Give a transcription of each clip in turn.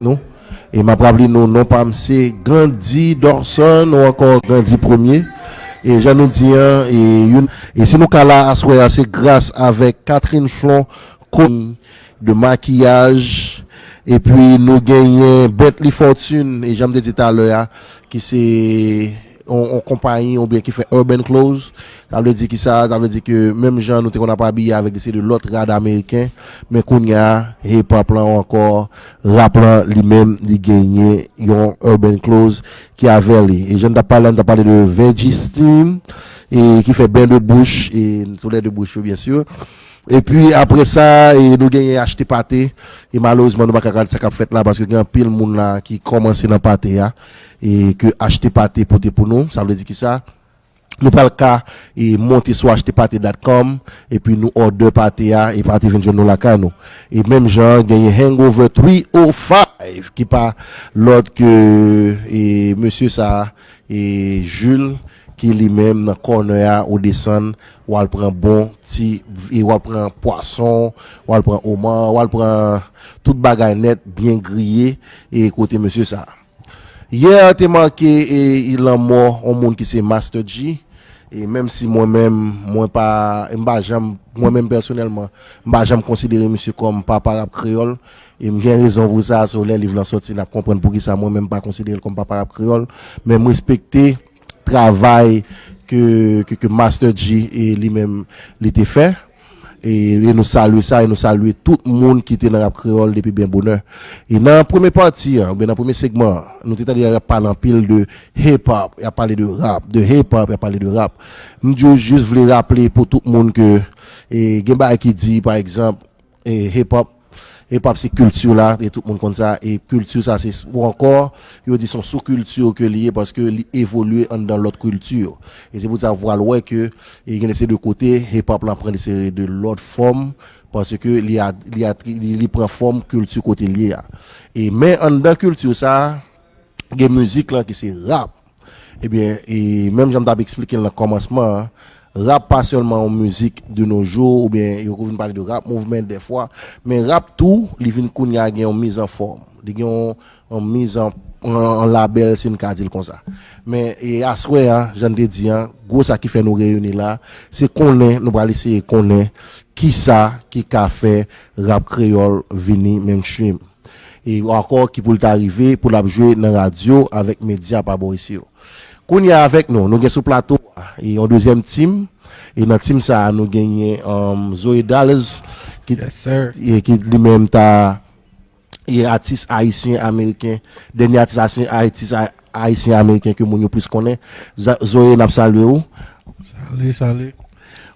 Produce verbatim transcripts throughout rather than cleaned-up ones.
nou. E m ap raple nou, non pa m se Gandhi Dorson, ou ankò Gandhi Premye. E jan nou di an, e, youn, e si nou ka la aswè a, se gras avèk Catherine Flon, kounye de makiyaj. Epi nou genyen Bentley Fortune, e jan m te di talè a, ki se yon, yon konpayi oubyen ki fè urban clothes. Sa vle di ki sa? Sa vle di ke menm jan nou te konn ap abiye avèk de seri de lòt rad ameriken, men kounye a, hip hop lan ankò, rap lan li menm, li genyen yon urban clothes ki avè li. E jan n t ap pale, n t ap pale de Veggie Steam, e ki fè ben de bouch, e sou lè de bouch yo, byen si. Epi apre sa, e nou genyen Achte Pate, e malerezman nou pa ka gade sa k ap fèt la, paske gen anpil moun la ki kòmanse nan pate a, e ke Achte Pate pote pou nou, sa vle di ki sa? Nou pral ka e monte sou achte pate dot com, epi nou òdè pate a, e pate vin jwenn nou lakay nou. E menm jan, genyen Hangover three oh five, ki pa lòt ke e mesye sa, e Jules, ki li menm nan kònè a, ou desann, w al pran bon ti, e w al pran pwason, w al pran oman, w al pran tout bagay nèt, byen griye, e kote mesye sa. Yè te make e, e lanmò yon moun ki se Master G. E menm si mwen menm, mwen pa, m pa janm, mwen menm pèsonèlman, m pa janm konsidere misye kòm papa rap kreyòl. E m gen rezon pou sa, so lè liv lan sòti, n ap konprann poukisa mwen menm m pa konsidere l kòm papa rap kreyòl. Men m respekte travay ke, ke, ke Master G e li menm li te fè. E, e nou salye sa, e nou salye tout moun ki te nan rap kreyòl depi byen bonè. E nan premye pati an, oubyen nan premye segman an, nou te tande y ap pale anpil de hip hop, y ap pale de rap, de hip hop, y ap pale de rap. M di w jis vle raple pou tout moun ke, e, gen bagay ki di, pa egzanp, e, hip hop, hip hop se kilti w la, e tout moun konn sa, e kilti sa se, ou ankò, yo di se yon soukilti ke li ye, paske li evolye anndan lòt kilti. E se pou sa w pral wè ke, e gen de seri de kote, hip hop lan pran de seri de lòt fòm, paske li a, li a, li, li pran fòm kilti kote l ye a. E men anndan kilti sa, gen mizik lan ki se rap. Ebyen, e menm jan m t ap eksplike l nan kòmansman an, rap pa sèlman yon mizik de nos jours, oubyen yo vin pale de rap movement dèfwa, men rap tou, li vin kounye a gen yon mizanfòm, li gen yon, yon miz an, an, an labèl, si n ka di l konsa. Men, e aswè a, jan n te di an, gwo sa ki fè nou reyini la, se konnen, nou pral eseye konnen kisa ki ka fè rap kreyòl vini mainstream. E ankò ki pou l ta rive, pou l ap jwe nan radyo avèk medya pa bò isi yo. Kounye a avèk nou, nou gen sou plato a, e yon dezyèm team. E nan team sa a, nou genyen, um, Zoe Dallas, ki, Yes, sir. e ki li menm ta, e atis ayisyen ameriken, dènye atis ayisyen, atis a- ayisyen ameriken ke moun yo plis konnen. Za- Zoe, n ap salye w. Salut, salut.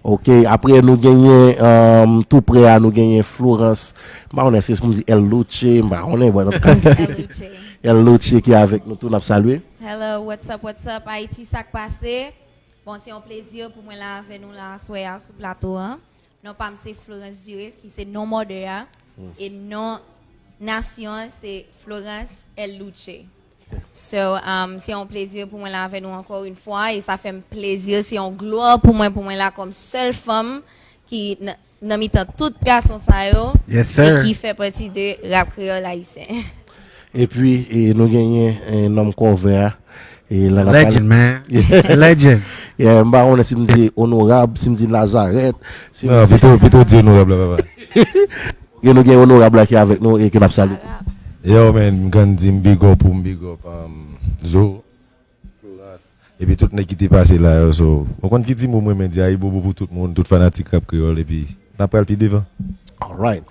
Ok, apre nou genyen, um, tou prè a, nou genyen Florence. M pa konnen si se pou m di El Luche, m pa konnen, but El Luche. El Luche ki avèk nou tou, n ap salye. Hello, what's up, what's up, Haiti, sa k pase? Bon, se yon plezi pou mwen la avè nou la aswè a sou plato an. Non pa m se Florence Dures, ki se non mòdè a. E non nasyon an se Florence El Luche. So, um, se yon plezi pou mwen la avè nou ankò yon fwa. E sa fè m plezi, se yon glwa pou mwen, pou mwen la kòm sèl fanm ki nan, nan mitan tout gason sa yo. Yes, E sir. Ki fè pati de rap kreyòl ayisyen. Epi, e, nou genyen, e, nonm kòvè a. E, la, la, Legend, man. Legend. Yeah, m pa konnen si m di onorab, si m di Nazareth, si m Non, di pito, pito di onorab la, papa. Gen nou gen onorab la ki avèk nou e ke n ap salye. Yo, man, m konn di m big up pou m big up, um, Zo, Florence, epi tout nèg ki te pase la yo, so, ou konn ki ti mo mwen men di ayibobo pou tout moun, tout fanatik rap kreyòl, epi n ap pral pi devan. Alright.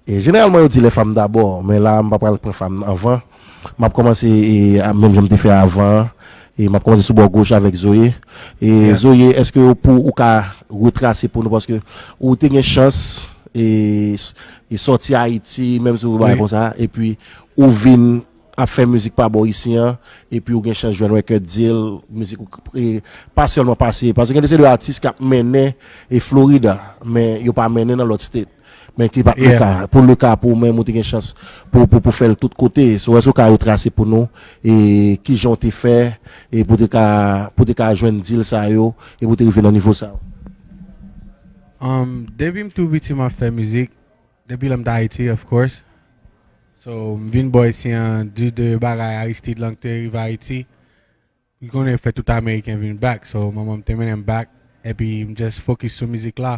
E jeneralman yo di lè fanm dabò, men la m pa pral pran fanm anvan. M ap kòmanse e, a- menm jan m te fè avan an. E m ap kòmanse sou bò goch avèk Zoe. E Yeah. Zoe, èske ou pou ou ka retrase pou nou paske ou te gen chans e, e sòti Ayiti, menm si ou bagay Wi. Konsa, epi ou vin ap fè mizik pa bò isi an, epi ou gen chans jwenn record deal, mizik ou e, pa sèlman pase, paske gen de se de atis k ap mennen e Florida, men yo pa mennen nan lòt state. Men ki pa Yeah. le ka. Pou le ka pou ou menm, ou te gen chans pou, pou, pou fè l tout kote. So, èske ou ka retrase pou nou e kijan ou te fè e pou te ka, pou te ka jwenn deal sa yo e pou te rive nan nivo sa yo? Um, depi m tou piti m ap fè mizik. Depi lè m t Ayiti, of course. So, m vin bò isi an, due de bagay Aristide lan ki te rive Ayiti. Ou konnen fè tout Ameriken vin back. So, manman m te mennen m back. Epi m just focus sou mizik la.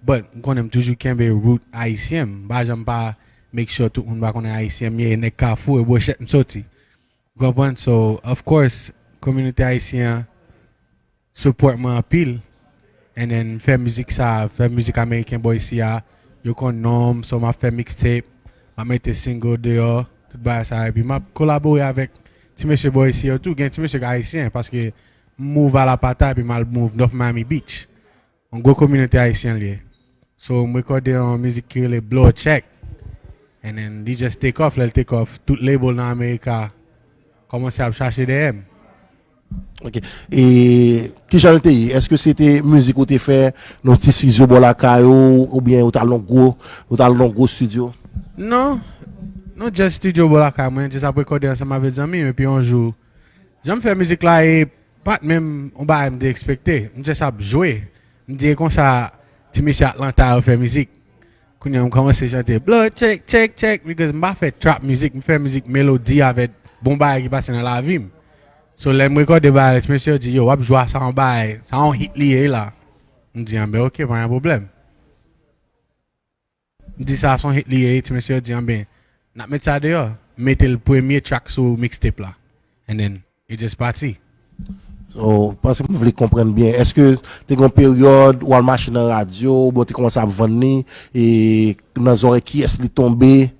But, m konnen m toujou kenbe root ayisyen m. M pa janm pa make sure tout moun pa konnen ayisyen m ye, e nèg Kafou, e Bwochèt m soti. Ou konprann? So, of course, kominote ayisyen an support mwen anpil. And then, m fè mizik sa, fè mizik ameriken bò isi a. Yo konn non m, so m ap fè mixtape, m ap mete single deyò, tout bagay sa. Epi m ap kolabore avèk ti mesye bò isi yo tou. Gen ti mesye k ayisyen, paske m move Alapata, epi m al move North Miami Beach. Yon gwo kominote ayisyen li ye. So, m rekòde yon mizik ki rele Blow a Check. And then, li just take off. Lè l take off, tout label nan Amerika kòmanse ap chache dèyè m. Ok. E kijan l te ye? Èske se te mizik ou te fè nan yon ti studio bò lakay ou, oubyen ou t al nan gwo, ou t al nan gwo studio? Non, non, just studio bò lakay mwen, just ap rekòde ansanm avèk zanmi m, epi yon jou, jan m fè mizik la, e pa t menm yon bagay m te ekspekte. M just ap jwe. M di, e konsa, ti mesye Atlanta yo fè mizik. Kounye a, m kòmanse chante, blow, check, check, check, because m pa fè trap mizik, m fè mizik melodi avèk bon bagay ki pase nan lavi m. So, lè m rekòde bagay, ti mesye yo di, yo, w ap jwe a sa yon bagay, sa yon hit li ye la. M di, anben, ok, pa gen pwoblèm. M di, sa se yon hit li ye, ti mesye yo di, anben, n ap met sa deyò. M mete l premye track sou mixtape la. And then, it just pati. So, paske m vle konprann byen, èske te gen yon peryòd ou al mache nan radyo, oubyen ou te kòmanse ap vann li, e nan zòrèy kiyès li tonbe?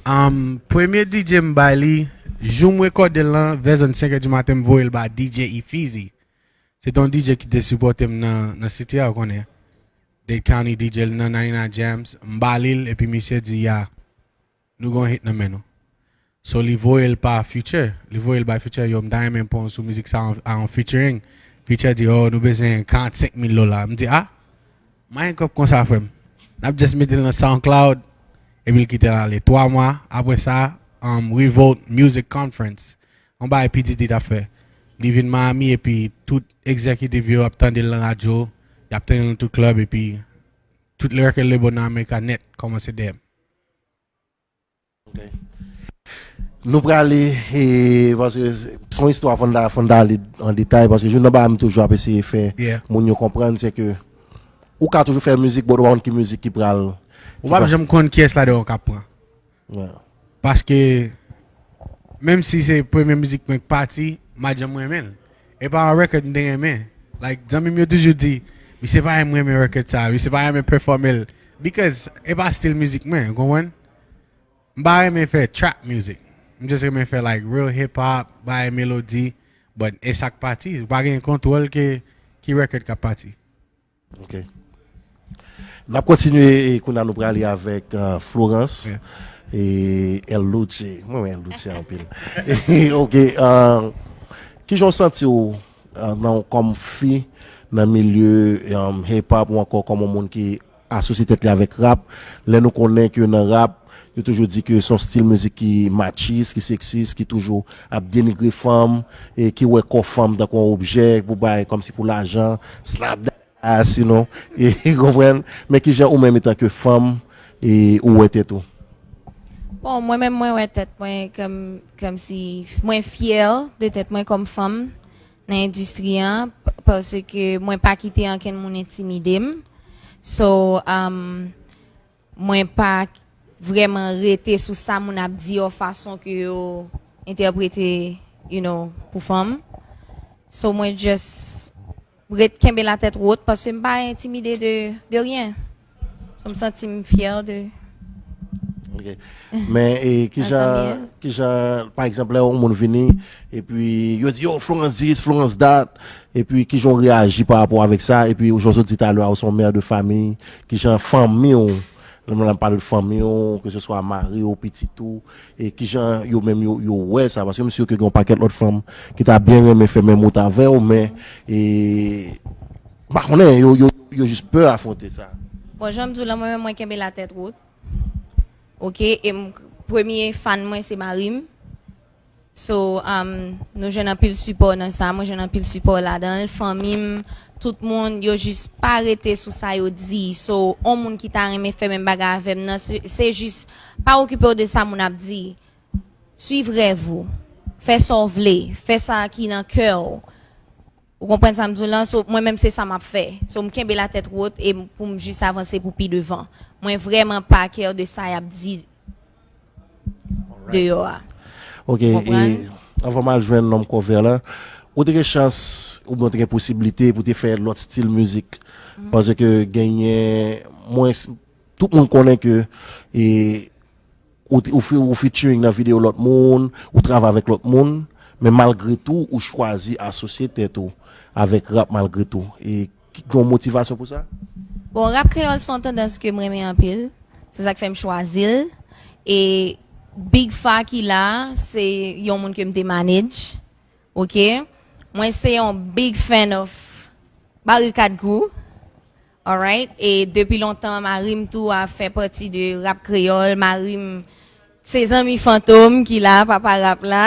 Um, premye D J m bay li, jou m rekòde l lan, vè zòn senk è di maten, m voye l ba D J Efizi. Se te yon D J ki te sipòte m nan, nan city a, ou konnen. Dade County D J l nan Ninety-Nine Jams, m ba li l, epi misye di, ya, nou gen yon hit nan men nou. So, li voye l pa Future. Li voye l bay Future, yo, m ta renmen pran w sou mizik sa a, an featuring. Future di, oh, nou bezwen karannsenk mil dola. M di, ah, m pa gen kòb konsa, frè m. N ap just mete l nan SoundCloud, epi l kite l ale. Twa mwa apre sa, um, Revolt Music Conference. Yon bagay P Diddy t ap fè. Li vin Miami, epi tout egzekitif yo ap tande l nan radyo, y ap tande l nan tout klèb, epi tout record label nan America nèt kòmanse dèyè m. Ok. Nou prale, e, paske se yon istwa fò n ta, fò n ta ale an detay, paske youn nan bagay m toujou ap eseye fè moun yo konprann, se ke ou ka toujou fè mizik, but ou pa konn ki mizik ki pral. Ou p ap janm konn kiyès ladan yo k ap pran. Paske, menm si se premye mizik mwen k pati, m pa t janm renmen l. E pa yon record m te renmen. Like, zanmi m yo toujou di, misye pa janm renmen record sa, misye pa renmen pèfòme l. Because, e pa stil mizik mwen, ou konprann? M pa renmen fè trap music. M just renmen fè, like, real hip hop, bay melodi, but e sa k pati. Ou pa gen kontwòl ke ki record k ap pati. Ok. N ap kontinye, e, kounye a nou prale avèk, uh, Florence e El Luce. Mwen renmen El Luce anpil. Ok. Uh, kijan w santi w, uh, nan, kòm fi nan milye, um, hip hop ou ankò kòm yon moun ki asosye tèt li avèk rap, lè nou konnen ke nan rap, yo toujou di ke se yon stil mizik ki matchis, ki seksis, ki toujou ap denigre fanm, e ki wè kò fanm tankou yon objè pou bay kòmsi pou lajan, slap that ass, you know, e, ou konprann? Men kijan ou menm, etanke fanm, e, ou wè tèt ou? Bon, mwen menm, mwen wè tèt mwen kòm, kòmsi mwen fyè de tèt mwen kòm fanm nan endistri an, p-, paske mwen pa kite ankenn moun entimide m. So, um, mwen pa vrèman rete sou sa moun ap di yo, fason ke yo entèprete, you know, pou fanm. So, mwen just ret kenbe latèt wot paske m pa entimide de, de rien. So, m santi m fyè de. Ok. Men, e, kijan, kijan, pa egzanp, lè yon moun vini, epi yo di, yo, Florence this, Florence that, epi kijan w reyaji pa rapò avèk sa, epi jan w sot di talè a, ou se yon mè de fanmi, kijan fanmi w, lè m pale de fanmi w, ke se swa mari w, pitit ou, e kijan yo menm yo, yo wè sa, paske m si ke gen yon pakèt lòt fanm ki ta byen renmen fè menm wout avè w, men, e, m pa konnen, yo, yo, yo jis pè afwonte sa. Bon, jan m di w lan, mwen menm, mwen kenbe latèt wot. Ok, e m, premye fan mwen se mari m. So, um, nou jwenn anpil sipò nan sa, mwen jwenn anpil sipò ladan l, fanmi m, tout moun, yo jis pa rete sou sa yo di. So, on moun ki ta renmen fè menm bagay avè m nan, se, se jis pa okipe w de sa moun ap di. Swiv rèv ou. Fè sa w vle. Fè sa ki nan kè w. Ou konprann sa m di w lan? So, mwen menm se sa m ap fè. So, m kenbe latèt wot e m- pou m jis avanse pou pi devan. Mwen vrèman pa care de sa y ap di deyò a. Ok, e anvan m al jwenn nonm kòvè la, ou te gen chans oubyen ou te gen posiblite pou te fè lòt stil mizik? Paske genyen mwen, tout moun konnen ke e, ou, ou, ou featuring nan videyo lòt moun, ou travay avèk lòt moun, men malgre tou ou chwazi asosye tèt ou avèk rap malgre tou. E gen yon motivasyon pou sa? Bon, rap kreyòl se yon tandans ke m renmen anpil. Se sa k fè m chwazi l. E Big Fa ki la, se yon moun ke m te manage. Ok? Mwen se yon big fan of Barikad Crew. Alright? E depi lontan, mari m tou a fè pati de rap kreyòl. Mari m se zanmi Fantom ki la, papa rap la.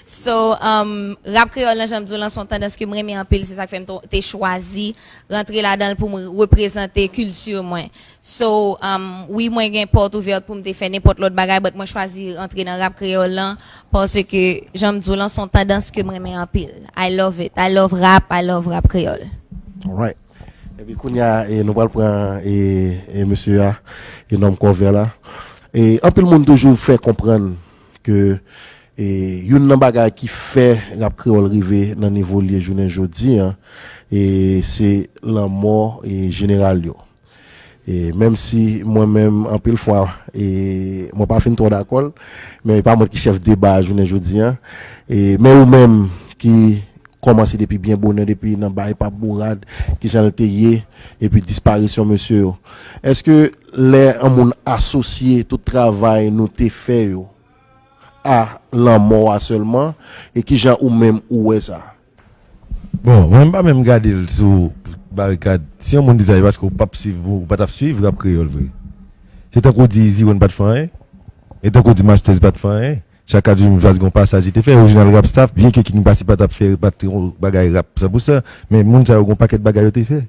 So, um, rap kreyòl nan, jan m di w lan, se yon tandans ke m renmen anpil. Se sa k fè m to- te chwazi rantre ladan l pou m reprezante kilti mwen. So, um, wi, mwen gen pòt ouvèt pou m te fè nenpòt lòt bagay, but mwen chwazi rantre nan rap kreyòl lan paske, jan m di w lan, se yon tandans ke m renmen anpil. I love it. I love rap, I love rap kreyòl. Alright. Epi kounye a, e, nou pral pran e, e mesye a, e nonm kòvè la. E anpil moun toujou fè konprann ke e, youn nan bagay ki fè rap kreyòl rive nan nivo l ye jounen jodi a, e, se lanmò e, jeneral yo. E, menm si mwen menm anpil fwa e, mwen pa fin twò dakò l, men e pa mwen ki chèf deba a jounen jodi a. E, men ou menm ki kòmanse depi byen bonè, depi nan bay Pap Bourad, kijan l te ye, epi disparisyon mesye yo. Èske lè yon moun asosye tout travay nou te fè yo a lanmò a sèlman, e kijan ou menm ou wè sa? Bon, mwen m pa menm gade l sou Barikad. Si yon moun di sa, se paske ou p ap swiv, ou pa t ap swiv rap kreyòl vre. Se tankou w di Izi One pa t fè anyen, e tankou w di Masters pa t fè anyen. Chaka Dream Vaz gen yon pasaj li te fè, Orijinal Rap Staff, byenke King Bassy pa t ap fè, pa t yon bagay rap san pou san, men moun sa yo gen yon pakèt bagay yo te fè.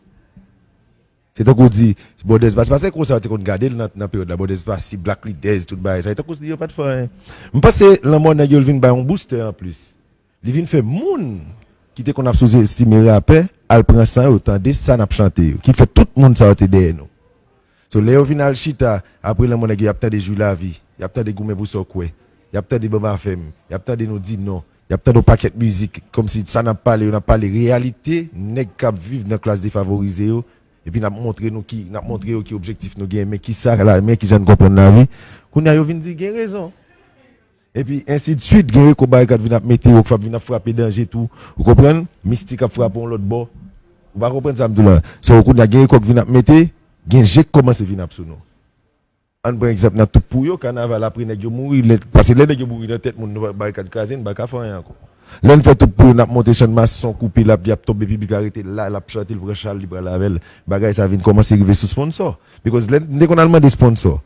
Se tankou w di, Bòdèz Pasi, paske konsa yo te konn gade l nan, nan peryòd la, Bòdèz Pasi, Black Leaders, tout bagay sa, se tankou w di yo pa t fè anyen. M panse lanmò nèg yo l vin bay yon booster anplis. Li vin fè moun ki te konn ap souzestime rapè al pran san yo, tande sa n ap chante yo, ki fè tout moun sa yo te dèyè nou. So, lè yo vin al chita, apre lanmò nèg yo, y ap tande Jwi Lavi, y ap tande Goumen pou sa w kwè, y ap tande Banm afè m, y ap tande Nou di non, y ap tande yon pakèt mizik, kòmsi sa n ap pale, yo n ap pale reyalite nèg k ap viv nan klas defavorize yo, epi n ap montre nou ki, n ap montre yo ki objektif nou gen, men ki sa la, men ki jan n konprann lavi. Kounye a, yo vin di, gen rezon. Epi ensi de swit, gen rekò Barikad vin ap mete, Rockfam vin ap frape danje tou. Ou konprann? Mistik ap frape yon lòt bò. Ou pa konprann sa m di w la? So, kounye a, gen rekò k vin ap mete, gen je k kòmanse vin ap sou nou. Ann pran egzanp nan Tout Pou Yo, kanaval apre nèg yo mouri, lè, paske lè nèg yo mouri nan tèt moun, nou pa, Barikad kraze, n pa ka fè anyen ankò. Lè n fè Tout Pou Yo, n ap monte Channmas, son koupe, l ap, y ap tonbe, piblik la rete la, l ap chante, l pran chal, li pral avè l. Bagay sa vin kòmanse rive sou sponsò. Because lè n te konn al mande sponsò,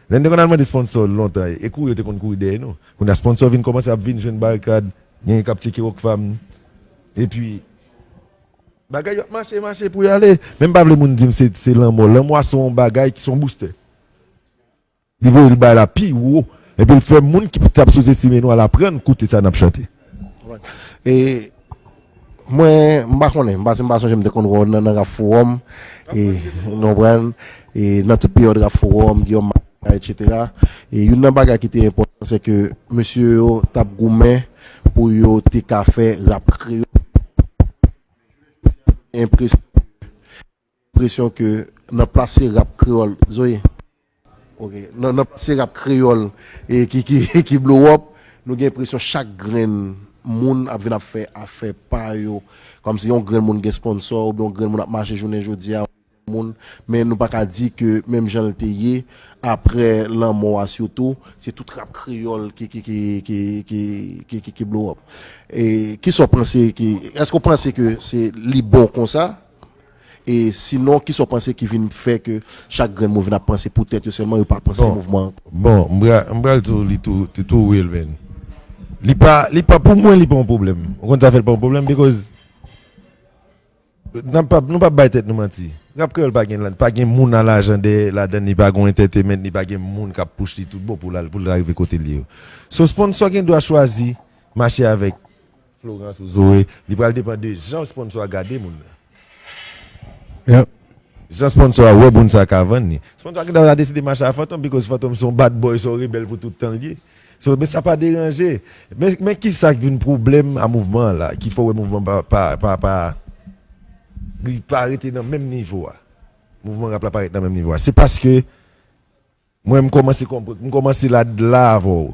Lè n te konn al mande sponsò lontan, e kouri yo te konn kouri dèyè nou. Kounye a sponsò vin kòmanse ap vin jwenn Barikad, genyen k ap tcheke Rockfam. Epi, bagay yo ap mache, mache pou y ale. Men m pa vle moun di m se, se lanmò. Lanmò a se yon bagay ki se yon booster. Li voye l bay la pi wo. Epi l fè moun ki t ap souzestime nou al aprann koute sa n ap chante. E mwen, m pa konnen, m pa, m pa sonje m te konn wè w nan, nan Rap Forum, e, nou konprann, e, nan tout peryòd Rap Forum, Guillaume Marchal, etsetera. E youn nan bagay ki te enpòtan, se ke mesye yo t ap goumen pou yo te ka fè rap kreyòl. Enpresyon enpresyon ke nan plase rap kreyòl, Zoe, ok, nan, nan plase rap kreyòl e ki, ki, ki blow up, nou gen enpresyon chak grenn moun ap vin ap fè afè pa yo. Kòmsi yon grenn moun gen sponsò oubyen yon grenn moun ap mache jounen jodi a, moun, men nou pa ka di ke menm jan l te ye, apre lanmò a sitou, se tout rap kreyòl ki, ki, ki, ki, ki, ki, ki, ki blow up. E kisa w panse ki, èske w panse ke se li bon konsa? E sinon, kisa w panse ki vin fè ke chak grenn moun vin ap panse pou tèt yo sèlman, yo pa panse mouvman an ankò? Bon, m pral, m pral tou, li tou, li tou real, man. Li pa, li pa, pou mwen, li pa yon pwoblèm. Ou konn sa fè l pa yon pwoblèm? Because N ap pa, nou p ap bay tèt nou manti. Rap kreyòl pa gen, pa gen moun a lajan dèyè ladan, li pa gen entertainment, li pa gen moun k ap pouch li tout bon pou l al, pou l rive kote l ye yo. So, sponsò gen dwa chwazi mache avèk Florence ou Zoe, li pral depann de jan sponsò a gade moun nan. Jan sponsò a wè moun sa ka vann li. Sponsò a gen dwa deside mache a Fantom, because Fantom se yon bad boy, se yon rebèl pou tout tan l ye. So, men sa pa deranje. Men, men ki sa k vin pwoblèm a mouvman an la, ki fè w wè mouvman pa, pa, pa, pa, li pa rete nan menm nivo a. Mouvman rap la pa rete nan menm nivo a. Se paske mwen, m kòmanse konprann, m kòmanse la, la avè w.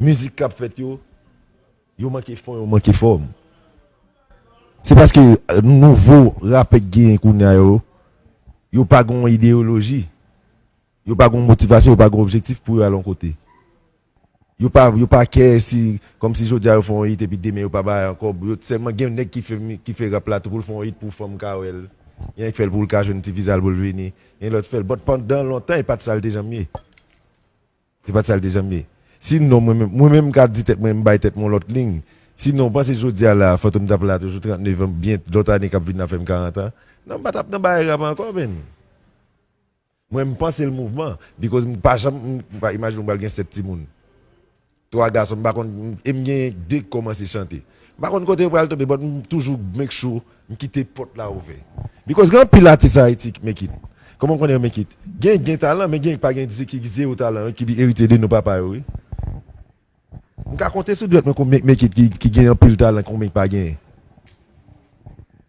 Mizik k ap fèt yo, yo manke fon, yo manke fòm. Se paske, eh, nouvo rapè k genyen kounye a yo, yo pa gen yon ideyoloji. Yo pa gen yon motivasyon, yo pa gen yon objektif pou yo al yon kote. Yo pa, yo pa kè si, kòmsi jodi a yo fè yon hit epi demen yo pa bay ankò. Yo sèlman gen yon nèg ki fè, ki fè rap la tou pou l fè yon hit pou fanm ka wè l. Gen nèg fè l pou l ka jwenn ti viza l pou l vini. Gen lòt fè l. But pandan lontan, e pa t sa l te janm ye. Se pa t sa l te janm ye. Sinon, mwen menm, mwen menm m ka di tèt mwen, m bay tèt mwen yon lòt liy. Sinon, w panse jodi a la, Fantom t ap la toujou trannnev an, byen lòt ane k ap vin la fè m karant an. Non, m pa t ap nan bagay rap ankò, menn. Mwen, m panse l mouvman, because m pa janm, m pa imajine m pral gen sèt timoun. Twa gason, m pa konn, e m gen de k kòmanse chante. M pa konn kote yo pral tonbe, but m toujou make sure m kite pòt la ouvè. Because gen anpil atis Ayiti ki make it. Kòman w konnen yo make it? Gen, gen talan, men gen ki pa gen, ki zewo talan, ki eritye de nou papa yo, wi. M ka konte sou dwèt mwen konbyen k make it ki, ki gen anpil talan, konbyen k pa genyen.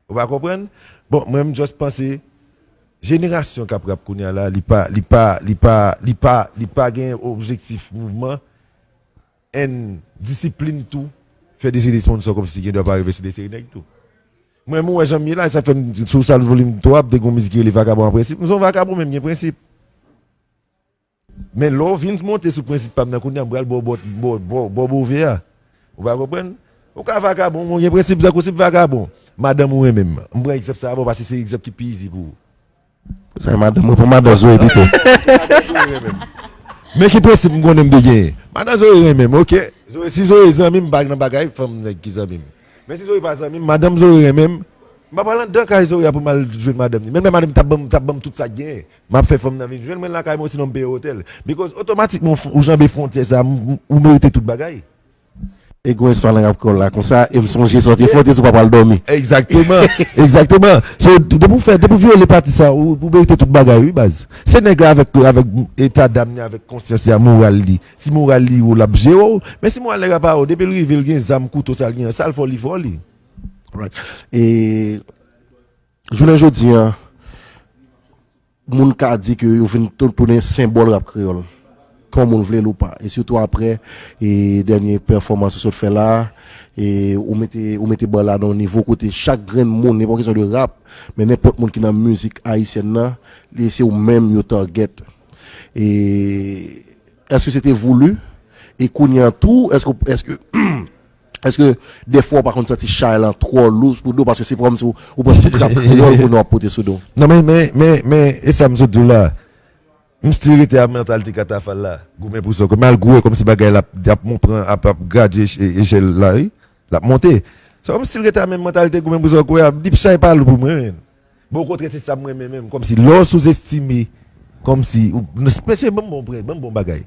Ou pa konprann? Bon, mwen, m just panse, jenerasyon k ap rap kounye a la, li pa, li pa, li pa, li pa, li pa gen objektif mouvman, and disiplin tou, fè deside sponsò kòmsi gen dwa pa rive sou deside nèg tou. Mwen, m wè jan m ye la, sa fè m, sou Sal Volim twa, m te gen yon mizik ki rele Vakabon a Prensip. M se yon vakabon, men m gen prensip. Men lè w vin monte sou prensip pa m nan kounye a, m pral bò, bò, bò, bò, bò move a. Ou pa konprann? Ou ka vakabon, men w gen prensip, tankou si m vakabon, madanm ou renmen m. M pran egzanp sa a ba w, paske se egzanp ki pi izi pou ou. Sa madanm, mwen pran madan Zoe pito. Men ki prensip m konnen m te genyen? Madan Zoe renmen m, oke. Zoe, si Zoe zanmi m, m pa nan bagay fanm nèg ki zanmi m. Men si Zoe pa zanmi m, madanm Zoe renmen m, m pa pral anndan kay Zoe a pou m al jwenn madanm li. Menm lè madanm t ap ban m, t ap ban m tout sa k genyen, m ap fè fanm nan vin jwenn mwen lakay mwen, sinon m peye otèl. Because otomatikman ou f-, ou janbe fwontyè sa a, m, m, ou merite tout bagay. E gwo istwa nan rap kreyòl la konsa, e m sonje sa w te fè, w te di w pa pral dòmi. Egzakteman, egzakteman. So, depi w fè, depi w vyole pati sa, ou, ou merite tout bagay, wi, baz. Se nèg la avèk, avèk eta dam li, avèk konsyans li, a moral li. Si moral li wo, l ap jere w. Men si moral nèg la pa wo, depi l rive, l gen zam, kouto, sa l gen an, sa l fè w, li fè w li. Right. E jounen jodi a, moun ka di ke yo vin tou-, tounen senbòl rap kreyòl. Ke yon moun vle l ou pa. E sitou aprè, e dènye pèfòmans ou sot fè la, e ou mete, ou mete ba la nan yon nivo kote chak grenn moun, nenpòt kesyon de rap, men nenpòt moun ki nan mizik ayisyèn nan, li se ou menm yo target. E èske se te voulu? E kounye a tou, èske, èske, èske dèfwa w pa konn santi chay lan twò lou pou do, paske se kòmsi ou, ou pran tout rap kreyòl kounye a w ap pote sou do w? Non, men, men, men, men, e sa m sot di w la. M still rete a mantalite katafal la. Goumen pou sa w kwè. Malgre w wè kòmsi bagay la ap, ap, ap gradye ech-, e-, echèl la, wi. L ap monte. Sa, m still rete a menm mantalite goumen pou sa w kwè a. Deep chay pa lou pou mwen, men. Bon, okontrè, se sa m renmen menm. Kòmsi lè w souzestime, kòmsi, ou, mesye, ban m bon prè, ban m bon bagay.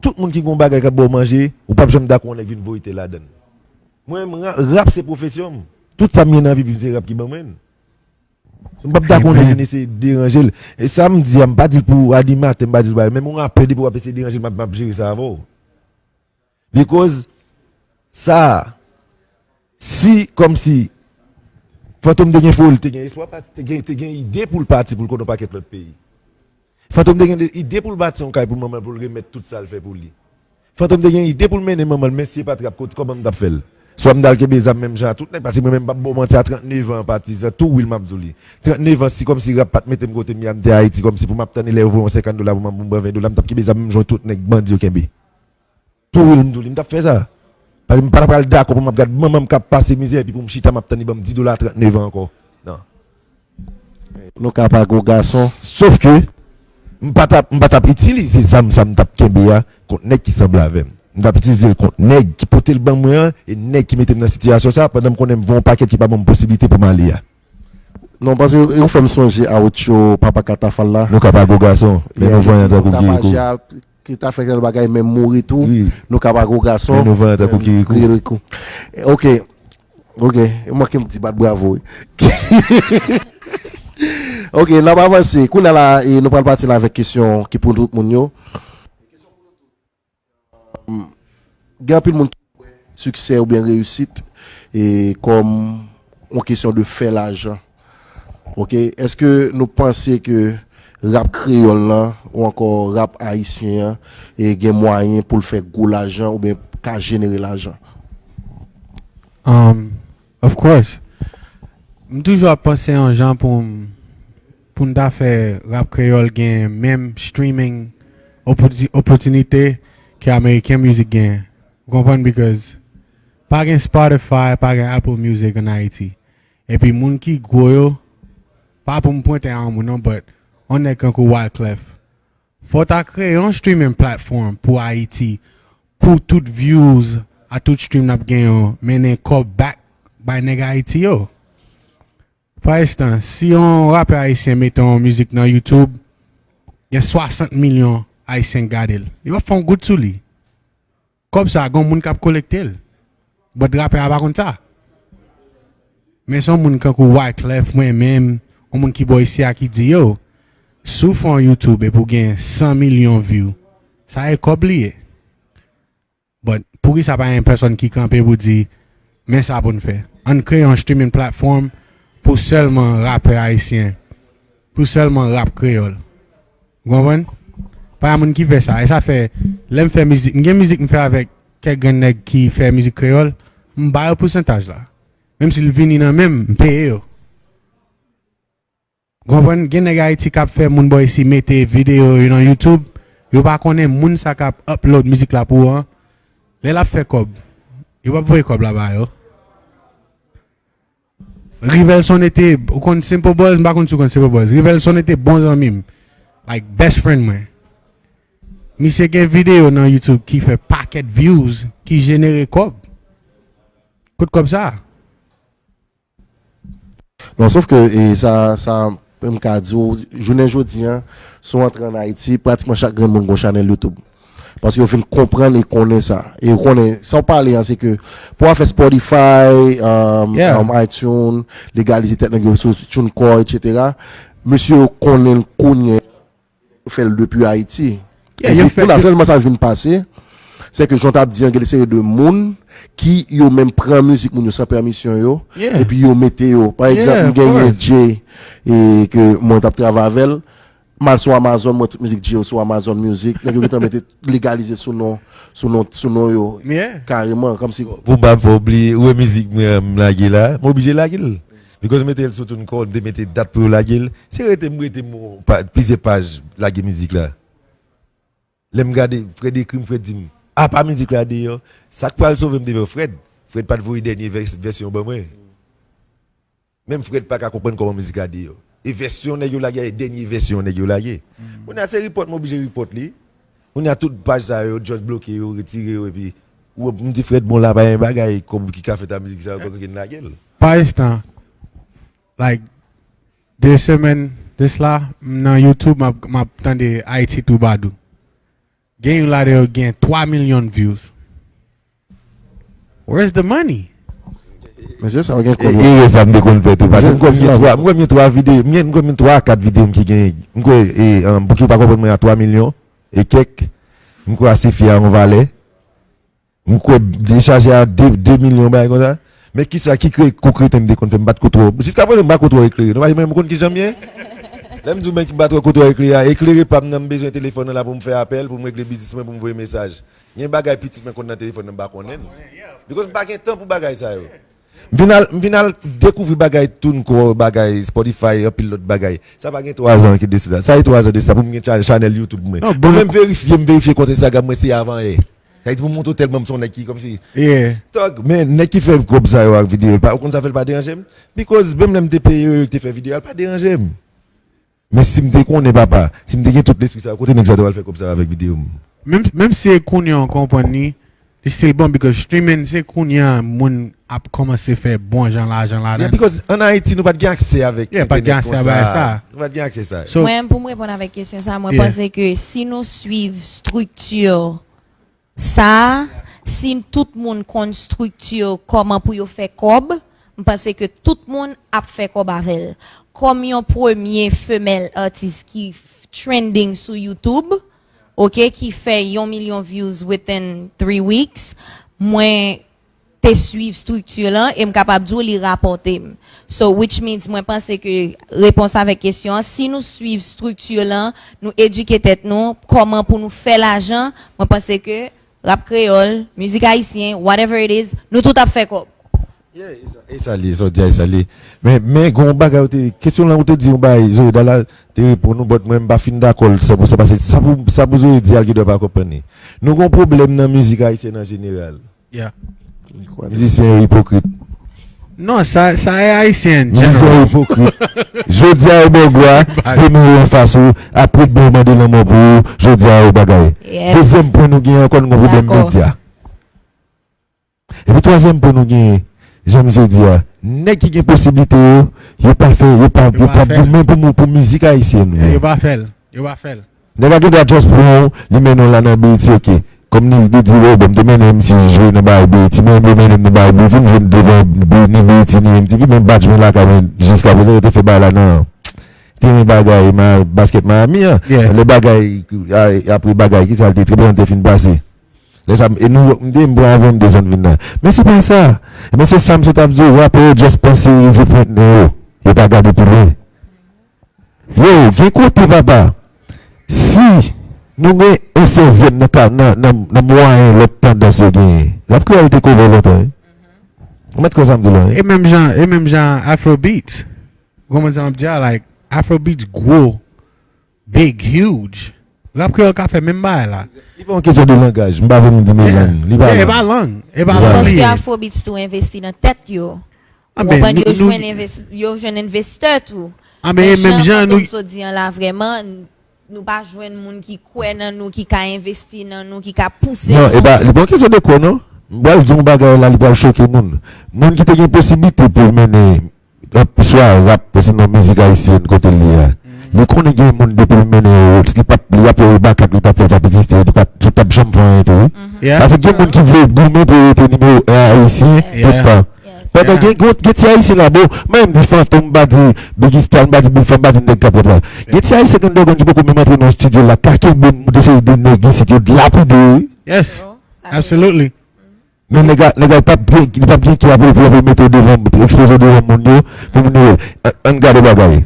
Tout moun ki gon bagay k ap ba w manje, ou p ap janm dakò yon nèg vin voye tè ladan l. Mwen, m ra-, rap se pwofesyon m. Tout sa m gen nan vi m, se rap ki ban mwen l. So, m p ap dakò yon nèg vin eseye deranje l. E sa m di a, m pa di l pou animatè, m pa di l pou bagay. Menm yon rapè, depi w ap eseye deranje l, m ap, m ap jere sa avè w. Because sa, si, kòmsi, Fantom te gen foli, te gen espwa, pati, te gen, te gen ide pou l pati, pou l konnen yon pakèt lòt peyi. Fantom te gen de, ide pou l bati yon kay pou manman l, pou l remèt tout sa l fè pou li. Fantom te gen ide pou l mennen manman l, men si e pa t rap, kot-, kòman m t ap fè l? Swa m t al kenbe zam menm jan a tout nèg, paske mwen menm, m p ap ba w manti, a trannnev an, patizan, tou real m ap di w li. Trannnev an, si kòmsi rap pa t mete m kote m ye a, m te Ayiti, kòmsi pou m ap tann lè yo voye yon senkant dola pou m, pou m pran ven dola, m t ap kenbe zam menm jan tout nèg bandi yo kenbe. Tou real m di w li, m t ap fè sa. Paske m pa t ap pral dakò pou m ap gad manman m k ap pase mizè epi pou m chita m ap tann li ban m dis dola a trannnev an ankò. Non. Nou ka pa gwo gason. Sof ke m pa t ap, m pa t ap itilize zam sa m t ap kenbe a kont nèg ki sanble avè m. M t ap itilize l kont nèg ki pote l ban mwen an e nèg ki mete m nan sitiyasyon sa a pandan m konnen m gen yon pakèt ki pa ban m posiblite pou m ale a. Non, paske ou fè m sonje a Ocho, Papa Katafal la. Nou ka pa gwo gason, men nou vanyan tankou Kirikou. Ki ta fè kèl bagay, men mouri tou. Nou ka pa gwo gason. Men nou vanyan tankou Kirikou. Ok. Ok. E manke m di bat bravo wi. Ok, n ap avanse. Kounye a la, e nou pral pati la avèk kesyon ki pou tout moun yo. Gen anpil moun ki wè siksè oubyen reyisit e kòm yon kesyon de fè lajan. Ok, èske nou panse ke rap kreyòl lan ou ankò rap ayisyen an e gen mwayen pou l fè gwo lajan oubyen ka jenere lajan? Um, of course. M toujou ap panse yon jan pou m pou n ta fè rap kreyòl gen menm streaming opoti- opòtinite ke American music genyen. Ou konprann? Because pa gen Spotify, pa gen Apple Music an Ayiti. Epi moun ki gwo yo, pa pou m pwente a yon moun non, but on nèg kankou Wyclef. Fò w ta kreye yon streaming platform pou Ayiti, pou tout views a tout stream n ap gen yo, mennen kòb back bay nèg Ayiti yo. Pa egzanp, si yon rapè ayisyen mete yon mizik nan YouTube, gen swasant milyon ayisyen k gade l. Li p ap fè yon goud sou li. Kòb sa a, gen yon moun k ap kolekte l. But rapè a pa konn sa. Men se yon moun kankou Wyclef, mwen menm, yon moun ki bò isi a ki di, yo, si w fè yon YouTube epi w gen san milyon view, sa e kòb li ye. But poukisa pa gen pèsòn ki kanpe pou di, men sa pou n fè? Ann kreye yon streaming platform pou sèlman rapè ayisyen, pou sèlman rap kreyòl. Ou konprann? Pa gen moun ki fè sa. E sa fè, lè m fè mizik, m gen mizik m fè avèk kèk grenn nèg ki fè mizik kreyòl, m ba yo pousantaj la. Menm si l vini nan men m, m peye yo. Ou konprann? Gen nèg Ayiti k ap fè moun bò isi mete videyo yo nan YouTube, yo pa konnen moun sa k ap upload mizik la pou ou an, lè l ap fè kòb, yo p ap voye kòb la ba yo. Rivelson te, ou konn Simple Buzz, m pa konn si w konn Simple Buzz. Rivelson te bon zanmi m. Like, best friend mwen. Misye gen videyo nan YouTube ki fè pakèt views, ki jenere kòb. Kot kòb sa? Non, sof ke e, sa, sa, m ka di w, jounen jodi an, si w antre ann Ayiti, pratikman chak grenn moun gon chanèl YouTube. Paske yo fin konprann e konnen sa. E yo konnen, sa w pale an, se ke pou afè Spotify, um, Yeah. um, iTunes, legalize tèt nèg yo sou TuneCore, et cetera, mesye yo konnen l kounye a, yo fè l depi Ayiti. Yeah, E yo se fè kounye a de- sèlman sa vin pase, se ke jan w t ap di an, gen de seri de moun ki yo menm pran mizik moun yo san pèmisyon yo, Yeah. epi yo mete yo. Pa egzanp, Yeah, m of genyen course. Jay e ke mwen t ap travay avè l, m al sou Amazon, mwen tout mizik Jay yo sou Amazon Music, nèg yo gentan mete legalize sou non, sou non, sou non yo. Yeah. Kareman, kòmsi Pou m pa fè w bliye, ou wè mizik mwen m lage la, m oblije lage l. Because m mete l sou TuneCore, m te mete dat pou yo lage l. Se rete m rete m pa- plizyè paj lage mizik la. Lè m gade, Fred ekri m, Fred di m, apa mizik la deyò? Sa k pral sove m devan Fred, Fred pa t voye dènye vès- vèsyon ban mwen. Menm Fred pa ka konprann kòman mizik la deyò. E vèsyon nèg yo lage a, e dènye vèsyon nèg yo lage. Kounye a se report m oblije report li. Kounye a tout paj sa yo, just bloke yo, retire yo, epi ou- m di Fred, bon, la pa gen bagay kòm ki ka fèt a mizik sa yo, kòm ki n lage l. Pa egzanp, like, de semèn de sla, m nan YouTube, m ap, m ap tande Haiti Troubadour. Gen youn ladan yo gen twa milyon views. Where's the money? Mesye, sa w gen E kòb. erè sa m te konn fè tou. Paske m kwè m gen twa, m kwè m gen twa videyo, m gen, m kwè m gen twa a kat videyo m ki gen, m kwè, e, um, pou ki w pa konprann mwen a twa milyon e kèk, m kwè a se fye a yon valè. M kwè dechaje a de, de milyon bagay konsa. Men kisa ki kre, kou kreten m te konn fè, m pa t ko twò, jiska prezan m pa ko twò eklere. Non, paske mwen, m konn kijan m ye. Lè m di w men ki m pa twò ko twò eklere a, eklere pa m nan, m bezwen telefòn nan la pou m fè apèl, pou m regle biznis mwen, pou m voye mesaj. Gen bagay pitit mwen konn nan telefòn nan m pa konnen l. Because m pa gen tan pou bagay sa yo. M vin al, m vin al dekouvri bagay TuneCore, bagay Spotify, anpil lòt bagay. Sa pa gen twa zan ki de sa. Sa e twa zan de sa pou m gen cha- chanèl YouTube mwen. Non, Bon, bon. menm verifye, m verifye kont Instagram mwen se avan yè. Sa vle di pou m montre w tèlman m se yon nèg ki kòmsi Yeah. Tòg, men nèg ki fè kòb sa yo ak videyo, pa, ou konn sa fè l pa deranje m? Because menm lè m te peye yo, yo te fè videyo a, l pa deranje m. Men si m te konnen, papa, si m te gen tout lespri sa yo, kote nèg sa yo t al fè kòb sa yo avèk videyo m? Menm, menm si e kounye a w konprann li, li still bon, because streaming se kounye a moun ap kòmanse fè bon jan lajan ladan. Yeah, because ann Ayiti, nou pa t gen aksè avèk entènèt konsa. Yeah, pa t gen aksè avèk sa. Nou pa t gen aksè sa. So, mwen, pou m reponn avèk kesyon sa, mwen panse ke si nou swiv strikti sa, si tout moun konn strikti kòman pou yo fè kòb, m panse ke tout moun ap fè kòb avè l. Kòm yon premye femèl atis ki trending sou YouTube, ok, ki fè yon milyon views within three weeks, mwen te swiv strikti lan e m kapab di w li rapòte m. So, which means, mwen panse ke repons avèk kesyon an, si nou swiv strikti lan, nou edike tèt nou, kòman pou nou fè lajan, mwen panse ke rap kreyòl, mizik ayisyen, whatever it is, nou tout ap fè kòb. Yeah, e sa, e sa li, sa w di a, e sa li. Men, men, gen yon bagay ou te, kesyon lan ou te di yon bagay, Zoe Dalal te reponn ou, but mwen, m pa fin dakò l san pou san, paske sa pou, sa pou Zoe di a, l gendwa pa konprann li. Nou gen yon pwoblèm nan mizik ayisyèn an jeneral. Yeah. Mizisyen yo ipokrit. Non, sa, sa e ayisyen. Mizisyen yo ipokrit. Jodi a, yo bò gwa, demen yo anfas ou, apre demen yo mande lanmò pou ou, jodi a, yo bagay. Dezyèm pwen nou gen ankò, nou gen pwoblèm medya. Epi twazyèm pwen nou genyen, jan misye di a, nèg ki gen posiblite yo, yo pa fè, yo pa, yo pa goumen pou, pou mizik ayisyèn. Yo pa fè l. Yo pa fè l. Nèg la gendwa just pran w, li mennen w la nan B E T, ok. Kòm li, li di, oh, bon, m te mennen misye jwe nan bagay B E T, mwen, yo mennen m nan bagay B E T, m jwe devan ni B E T, ni M T V, men badj mwen lakay mwen, jiskaprezan, yo te fè bagay la nan teren bagay, baskèt Miami an. Lè bagay, apre bagay, kisa l te, tremblemanntè fin pase. Lè sa, e nou, m te, m pran avyon, m desann vin la. Men se pa sa. Men se sa m sot ap di w, rapè yo just panse rive pwent nen yo. Yo pa gade pi lwen. Yo, gen kote, papa. Si nou gen yon sèzyèm nan, nan, nan, nan mwayen lòt tandans yo genyen, rap kreyòl te kove lontan, wi. Ou mèt kwè sa m di la, wi. E menm jan, e menm jan Afrobeats. Ou konprann sa m ap di a? Like, Afrobeats gwo, big, huge. Rap kreyòl ka fè menm bagay la. Li pa yon kesyon de langaj. M pa vle moun di men lang. Li pa lang. E pa lang. E pa lang li ye. Paske Afrobeats tou envesti nan tèt yo. Ou konprann, yo jwenn enves-, yo jwenn envestè tou. Men jan, kòm m sot di an la, vrèman, nou pa jwenn moun ki kwè nan nou, ki ka envesti nan nou, ki ka pouse nou. Non, e pa, li pa yon kesyon de kwè, non. M pral di yon bagay la, li pral choke moun. Moun ki te gen posiblite pou l mennen swa rap, sinon mizik ayisyèn kote l ye a. Li konnen gen moun depi l mennen yo, li p ap, li ap fè yo makak, li p ap fè l p ap egziste, li p ap, li p ap janm fè anyen tou, wi. Paske gen moun ki vle goumen pou yo rete nimewo en ayisyen tout tan. Pandan gen, gen, gen ti ayisyen la, bon, mwen m di Fantom, m pa di Biggie Stalin, m pa di Big Fab, m pa di nèg k ap rap la. Gen ti ayisyen k anndan grann ki poko menm antre nan yon estidyo la, ka kenbe moun, moute seri de nèg isit, yo lapide yo, wi. Yes, absolutely. Men nèg la, nèg la, li p ap gen, li p ap gen kè pou, pou, pou mete w devan, ekspoze w devan moun yo, pou moun yo wè. Ann gade bagay.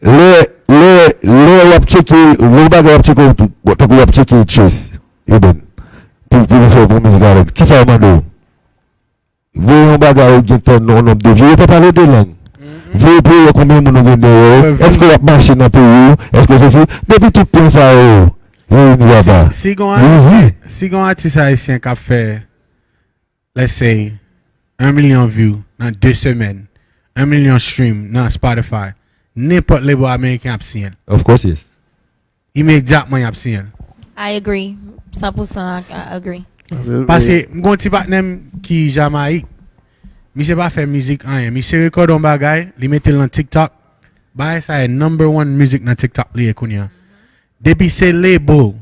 Lè, lè, lè w ap tcheke, lè yon bagay w ap tcheke w tou, bon, tankou w ap tcheke Trace Urban, pou, pou nou fè, pou mizik avè l, kisa yo mande w? Voye yon bagay ou gentan nan yon nonb de vye, yo pa pale de lang. Voye pou yo wè konbyen moun ou gen dèyè w, èske w ap mache nan peyi w, èske w sesi, depi tout pwen sa yo reyini, papa. Si, si gen yon atis, si gen yon atis ayisyen k ap fè, let's say, yon milyon view nan de semèn, yon milyon stream nan Spotify, nenpòt label ameriken ap siyen l. Of course, yes. Imedyatman, y ap siyen l. I agree. San pou san agree. Paske, m gen yon ti patnè m ki Jamayik. Misye pa fè mizik, anyen. Misye rekòde yon bagay, li mete l nan TikTok. Bagay sa e number one music nan TikTok li ye kounye a. Depi se label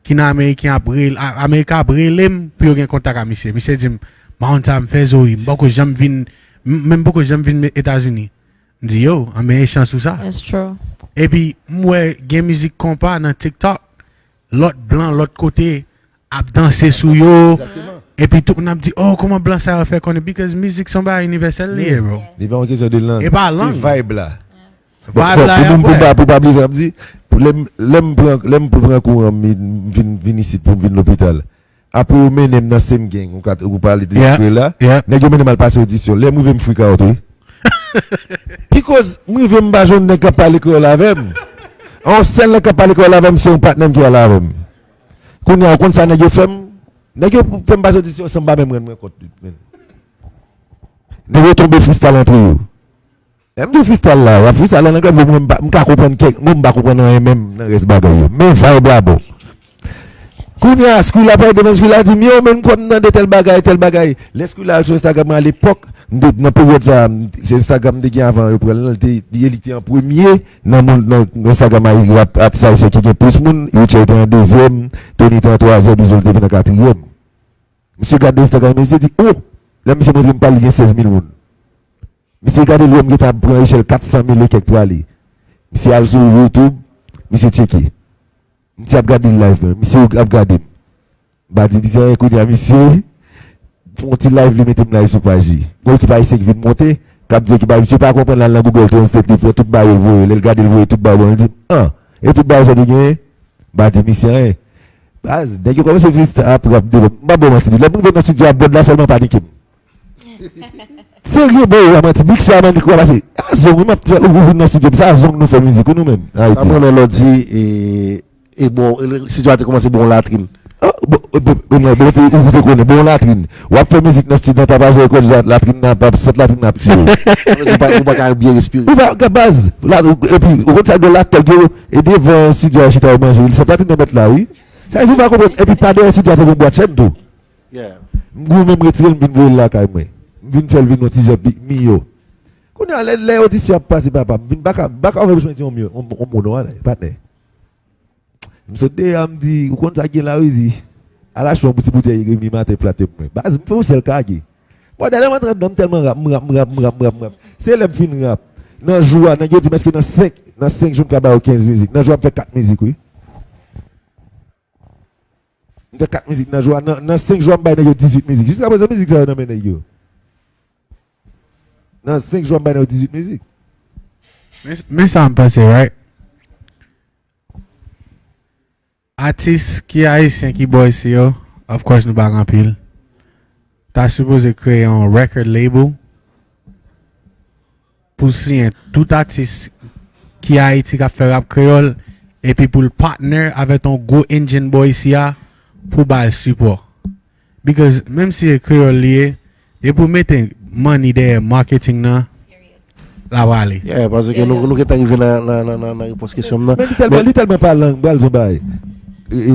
ki nan Ameriken ap rele, Ameriken ap rele m pou yo gen kontak a misye. Misye di m, Mountain, m fè Zoe, m poko janm vin, men m poko janm vin Etazini. M di, yo, anben e chans ou sa. Epi, m wè gen mizik konpa nan TikTok, lòt blan, lòt kote, ap danse sou yo. Epi tout moun ap di, oh, kòman blan sa yo fè konnen? Because mizik se yon bagay inivèsèl li ye, bro. Li pa yon kesyon de lang. E pa lang. Se vibe la. Vibe la, pou, pou, pou pa bliye sa m ap di, lè m pran kouran m vin, vin isit pou m vin lopital. Apre yo mennen m nan Same Gang, ou ka, ou pale de Square la. Nèg yo mennen m al pase odisyon. Lè m rive m freak out, wi. Because m rive m pa jwenn nèg k ap pale kreyòl avè m. Yon sèl nèg k ap pale kreyòl avè m, se yon patnè m ki al avè m. Kounye a, ou konn sa nèg yo fè m? Nèg yo fè m pase odisyon san m pa menm rann mwen kont, menm. Nèg yo tonbe freestyle antre yo. Lè m di w freestyle la, w ap freestyle an anglè, bon, mwen, m pa, m ka konprann kèk mo, m pa konprann anyen menm nan rès bagay yo. Men vibe la bon. Kounye a, Skrilla pral devan m, Skrilla di m, yo, men m kwè m tande tèl bagay, tèl bagay. Lè Skrilla al sou Instagram mwen alepòk, m te, nan peryòd sa a, m- se Instagram m te gen avan yo pran l, te, li, li te an premye nan moun, nan, nan Instagram ayi- rap, atis ayisyen ki gen plis moun, Rutshelle te an dezyèm, Tony te an twazyèm, Izo te vin an katriyèm. Misye gade Instagram, misye di, oh! Lè misye montre m pa l gen sèz mil moun. Misye gade l wè m gentan ap pran echèl kat san mil e kèk prale. Misye al sou YouTube, misye tcheke. Misye ap gade live mwen, misye ap gade m. M pa di misye anyen, kounye a misye fè yon ti live, li mete m live sou paj li. Gon ekip ayisyen ki vin monte, k ap di ekip ayisyen pa konprann, l al nan Google Translate, li pran tout ba yo, l voye, lè l gade, l voye tout ba yo ban mwen, li di m, an, e tout ba yo sa w te genyen? M pa di misye anyen. Baz, nèg yo kòmanse freestyle ap rap devan m. M pa ba w manti, lè m rive nan estidyo a, Bòd la sèlman panike m. Serye, bro, w pa manti. Big Slam an mikwo a pase. A zong, wi, m ap ou, ou vin nan estidyo m. Sa a zong nou fè mizik, wi, nou menm, Ayiti. Sa m renmen lè w di, e, e bon, e, estidyo a te kòmanse bon latrin. Oh, bon, bon, bon, bon, bon, te, ou te konnen, bon latrin. W ap fè mizik nan estidyo an, Tapajè Records, latrin nan, ap, sant latrin nan ap tiye w. Sa vle di ou pa, ou pa ka byen respire. Ou pa, ka baz, la, ou- epi, ou konn sa, de la tòg yo, e devan estidyo a, chita yo manje, sant latrin nan mèt la, wi. Sa vle di ou pa konprann, epi pa dèyè estidyo a, te gon bwat chèn tou. Yeah. M goumen, m retire l, m vin voye l lakay mwen. M vin fè l vin yon ti jan pi- miyò. Kounye a, lè, lè odisyon ap pase, papa, m vin baka, baka fè bouch mwen di yon myo, yon, yon mo non, ale, patnè. M sot deyò a, m di, ou konn sa k gen la, wi, di. Al achte yon ti boutèy Remy Martin plate pou mwen. Baz, m fè yon sèl kage. Bon, dèyè m antre anndan, m tèlman rap, m rap, m rap, m rap, m rap, m rap. Se lè m fin rap. Nan jou a, nèg yo di m èske nan senk, nan senk jou m ka ba yo kenz mizik. Nan jou a, m fè kat mizik, wi. M fè kat mizik nan jou a. Nan, nan senk jou a, m bay nèg yo dizuit mizik. Jiskaprezan, mizik sa yo nan men nèg yo. Nan senk jou a, m bay nèg yo dizuit mizik. Men, men sa m panse, right? Atis ki ayisyen ki bò isi yo, of course, nou pa gen anpil. Ta sipoze kreye yon record label pou siyen tout atis ki Ayiti k ap fè rap kreyòl, epi pou l partner avèk yon gwo engine bò isi a pou ba l sipò. Because menm si e kreyòl li ye, e pou mete money dèyè marketing nan, l ap ale. Yeah, paske nou, nou gentan rive nan, nan, nan, nan, nan repons kesyon m nan. Men li tèlman, li tèlman pa lang, bal zon bay. E, e,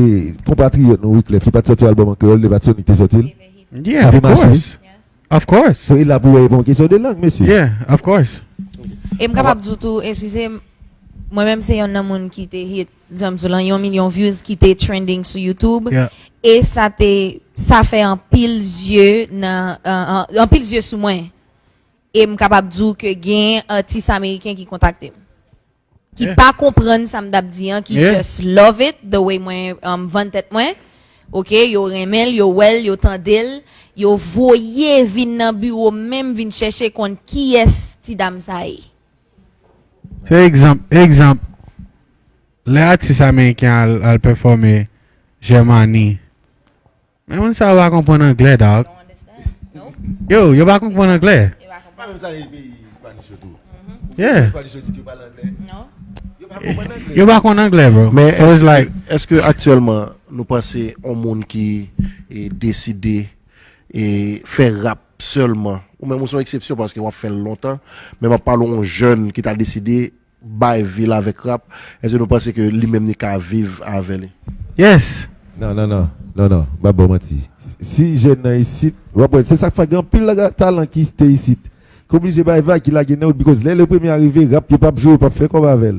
konpatriyòt nou, Wyclef, li pa t sòti albòm an kreyòl, li pa t Sonic te sòti l? Yeah, of course. Of course. So, e la pou wè, bon, kesyon de lang, mesye. Yeah, of course. E m kapab di w tou, eskize m, mwen menm se yonn nan moun ki te hit, jan m di w lan, yon milyon views ki te trending sou YouTube. Yeah. E sa te, sa fè anpil zye nan, an, an, anpil zye sou mwen. E m kapab di w ke gen atis ameriken ki kontakte m. Ki Yeah. pa konprann sa m t ap di an, ki Yeah. just love it, the way mwen, um, vann tèt mwen. Ok, yo renmen l, yo wè l, yo tande l, yo voye vin nan biwo m menm, vin chèche konn kiyès ti dam sa ye. Se egzanp, egzanp, lè atis ameriken al, al pèfòme Jèmani, men moun sa yo pa konprann anglè, dawg. Don't understand. Nope. Yo, yo pa konprann anglè. Yo pa konprann. Pa menm sa nan peyi Spanish yo tou. Yeah. Spanish yo di yo pale anglè. Non. Yo pa konprann anglè. Yo pa konn anglè, bro. Men So it's èske, like èske aktyèlman nou panse yon moun ki, e, deside, e, fè rap sèlman, ou menm ou se yon eksepsyon paske w ap fè l lontan, men m ap pale yon jèn ki ta deside bay vi l avèk rap, èske nou panse ke li menm li ka viv avè li? Yes. Non, non, non, non, non, m ap ba w manti. Si jèn nan isit, w ap wè, se sa k fè gen anpil talan ki te isit, ki oblije bay vag, ki lage nan wout, because lè le premye a rive, rap, yo p ap jwe, yo p ap fè kòb avè l.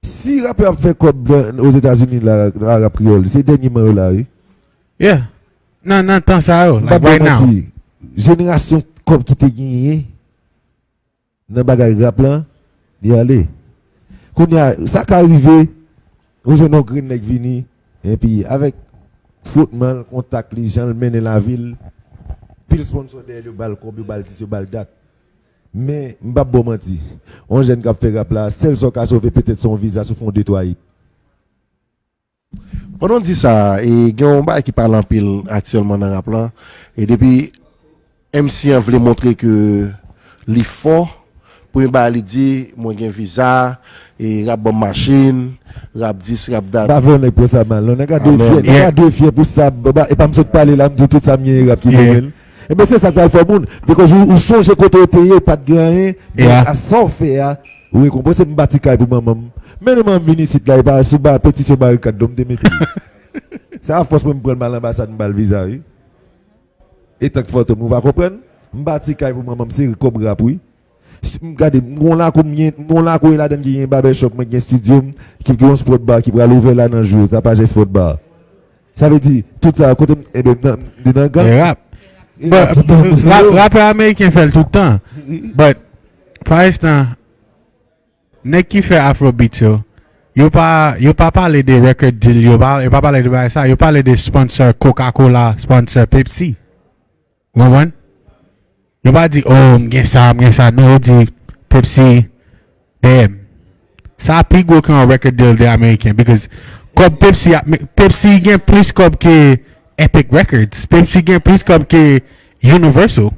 Si rapè ap fè kòb nan, Ozetazini la, nan rap kreyòl, se dènye man yo la, wi. Yeah. Nan, nan tan sa yo, m p ap ba w manti, jenerasyon kòb ki te genyen nan bagay rap lan, li ale. Kounye a, sa ka rive, ou jwenn yon grenn nèg vini, epi avèk flotman l, kontak li, jan l mennen lavi l, pil sponsò dèyè l, yo ba l kòb, yo ba l dis, yo ba l dat. Men, m p ap ba w manti, yon jèn k ap fè rap la, sèl sa w ka sove petèt se yon viza si w fè yon de twa hit. Pandan w di sa, e, gen yon bagay ki pale anpil aktyèlman nan rap lan. E depi M C an vle montre ke li fò, premye bagay li di, mwen gen viza, e rap ban m machin, rap dis, rap dat. M pa vle yon nèg pran sa mal, non. Nèg a dwe fyè, nèg a dwe fyè pou sa, ba, e pa m sot pale la, m di w tout sa m gen e rap ki ban mwen l. Ebyen, se sa k pral fè moun. Because ou, ou sonje kote w te ye, pa t gen anyen, men a sa w fè a, ou rekonpanse m bati kay pou manman m. Men nou manman m vin isit la, e pa sou ba, petisyon barikad non m te mete l. Sa a fòs mwen m pran l m al anbasad m ba l viza wi. Etank Fantom, ou pa konprann? M bati kay pou manman m, se kòb rap wi. Si m gade, m gon lakou m gen, m gon lakou e ladann ki gen barbershop mwen, ki gen studio m, ki gen yon sport bar ki pral ouvè la nan jou yo, Tapajè Sport Bar. Sa vle di, tout sa, kote m, enben, m nan, m nan gang. E rap. E rap. Rapè ameriken fè l tout tan. But, pa enstan, nèg ki fè Afrobeats yo, yo pa, yo pa pale de record deal, yo pa, yo pa pale de bagay sa, yo pale de sponsor Coca-Cola, sponsor Pepsi. Ou konprann? Yo pa di, oh, m gen sa, m gen sa. Non, yo di, Pepsi, dèyè m. Sa pi gwo ke yon record deal de ameriken, because kòb Pepsi, ap- Pepsi gen plis kòb ke Epic Records. Pepsi gen plis kòb ke Universal.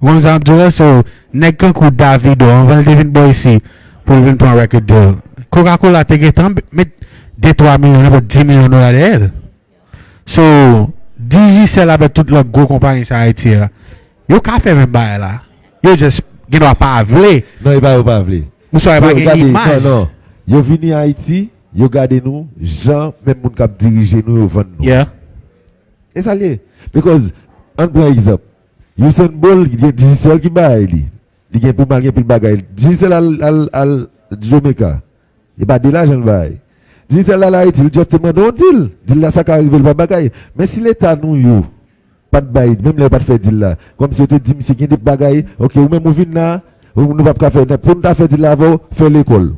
Ou konn sa m ap di w la, so, nèg kankou Davido, anvan l te vin bò isi, pou l vin pran record deal, Coca-Cola te gentan met de twa milyon, nenpòt dis milyon dola dèyè l. So, Digicel avèk tout lòt gwo konpayi sa Ayiti a, yo ka fè menm bagay la. Yo just gen dwa pa vle. Non, e pa yo pa vle. Oswa yo pa gen imaj. Non, non. Yo vini Ayiti, yo gade nou, jan menm moun k ap dirije nou, yo vann nou. Yeah. E sa l ye. Because, ann pran egzanp. Usain Bolt, li gen Digicel ki bay li. Li gen pou mal gen pil bagay. Digicel al, al, al Jamaica. E pa de lajan l bay. Digicel al Ayiti, li just te mande yon deal. Deal la sa ka rive, l pa bagay. Men si leta nou yo pa t bay, menm lè yo pa t fè deal la, kòmsi yo te di misye gen de bagay, ok, ou menm ou vin la, ou, nou p ap ka fè, pou nou ta fè deal la avè w, fè lekòl.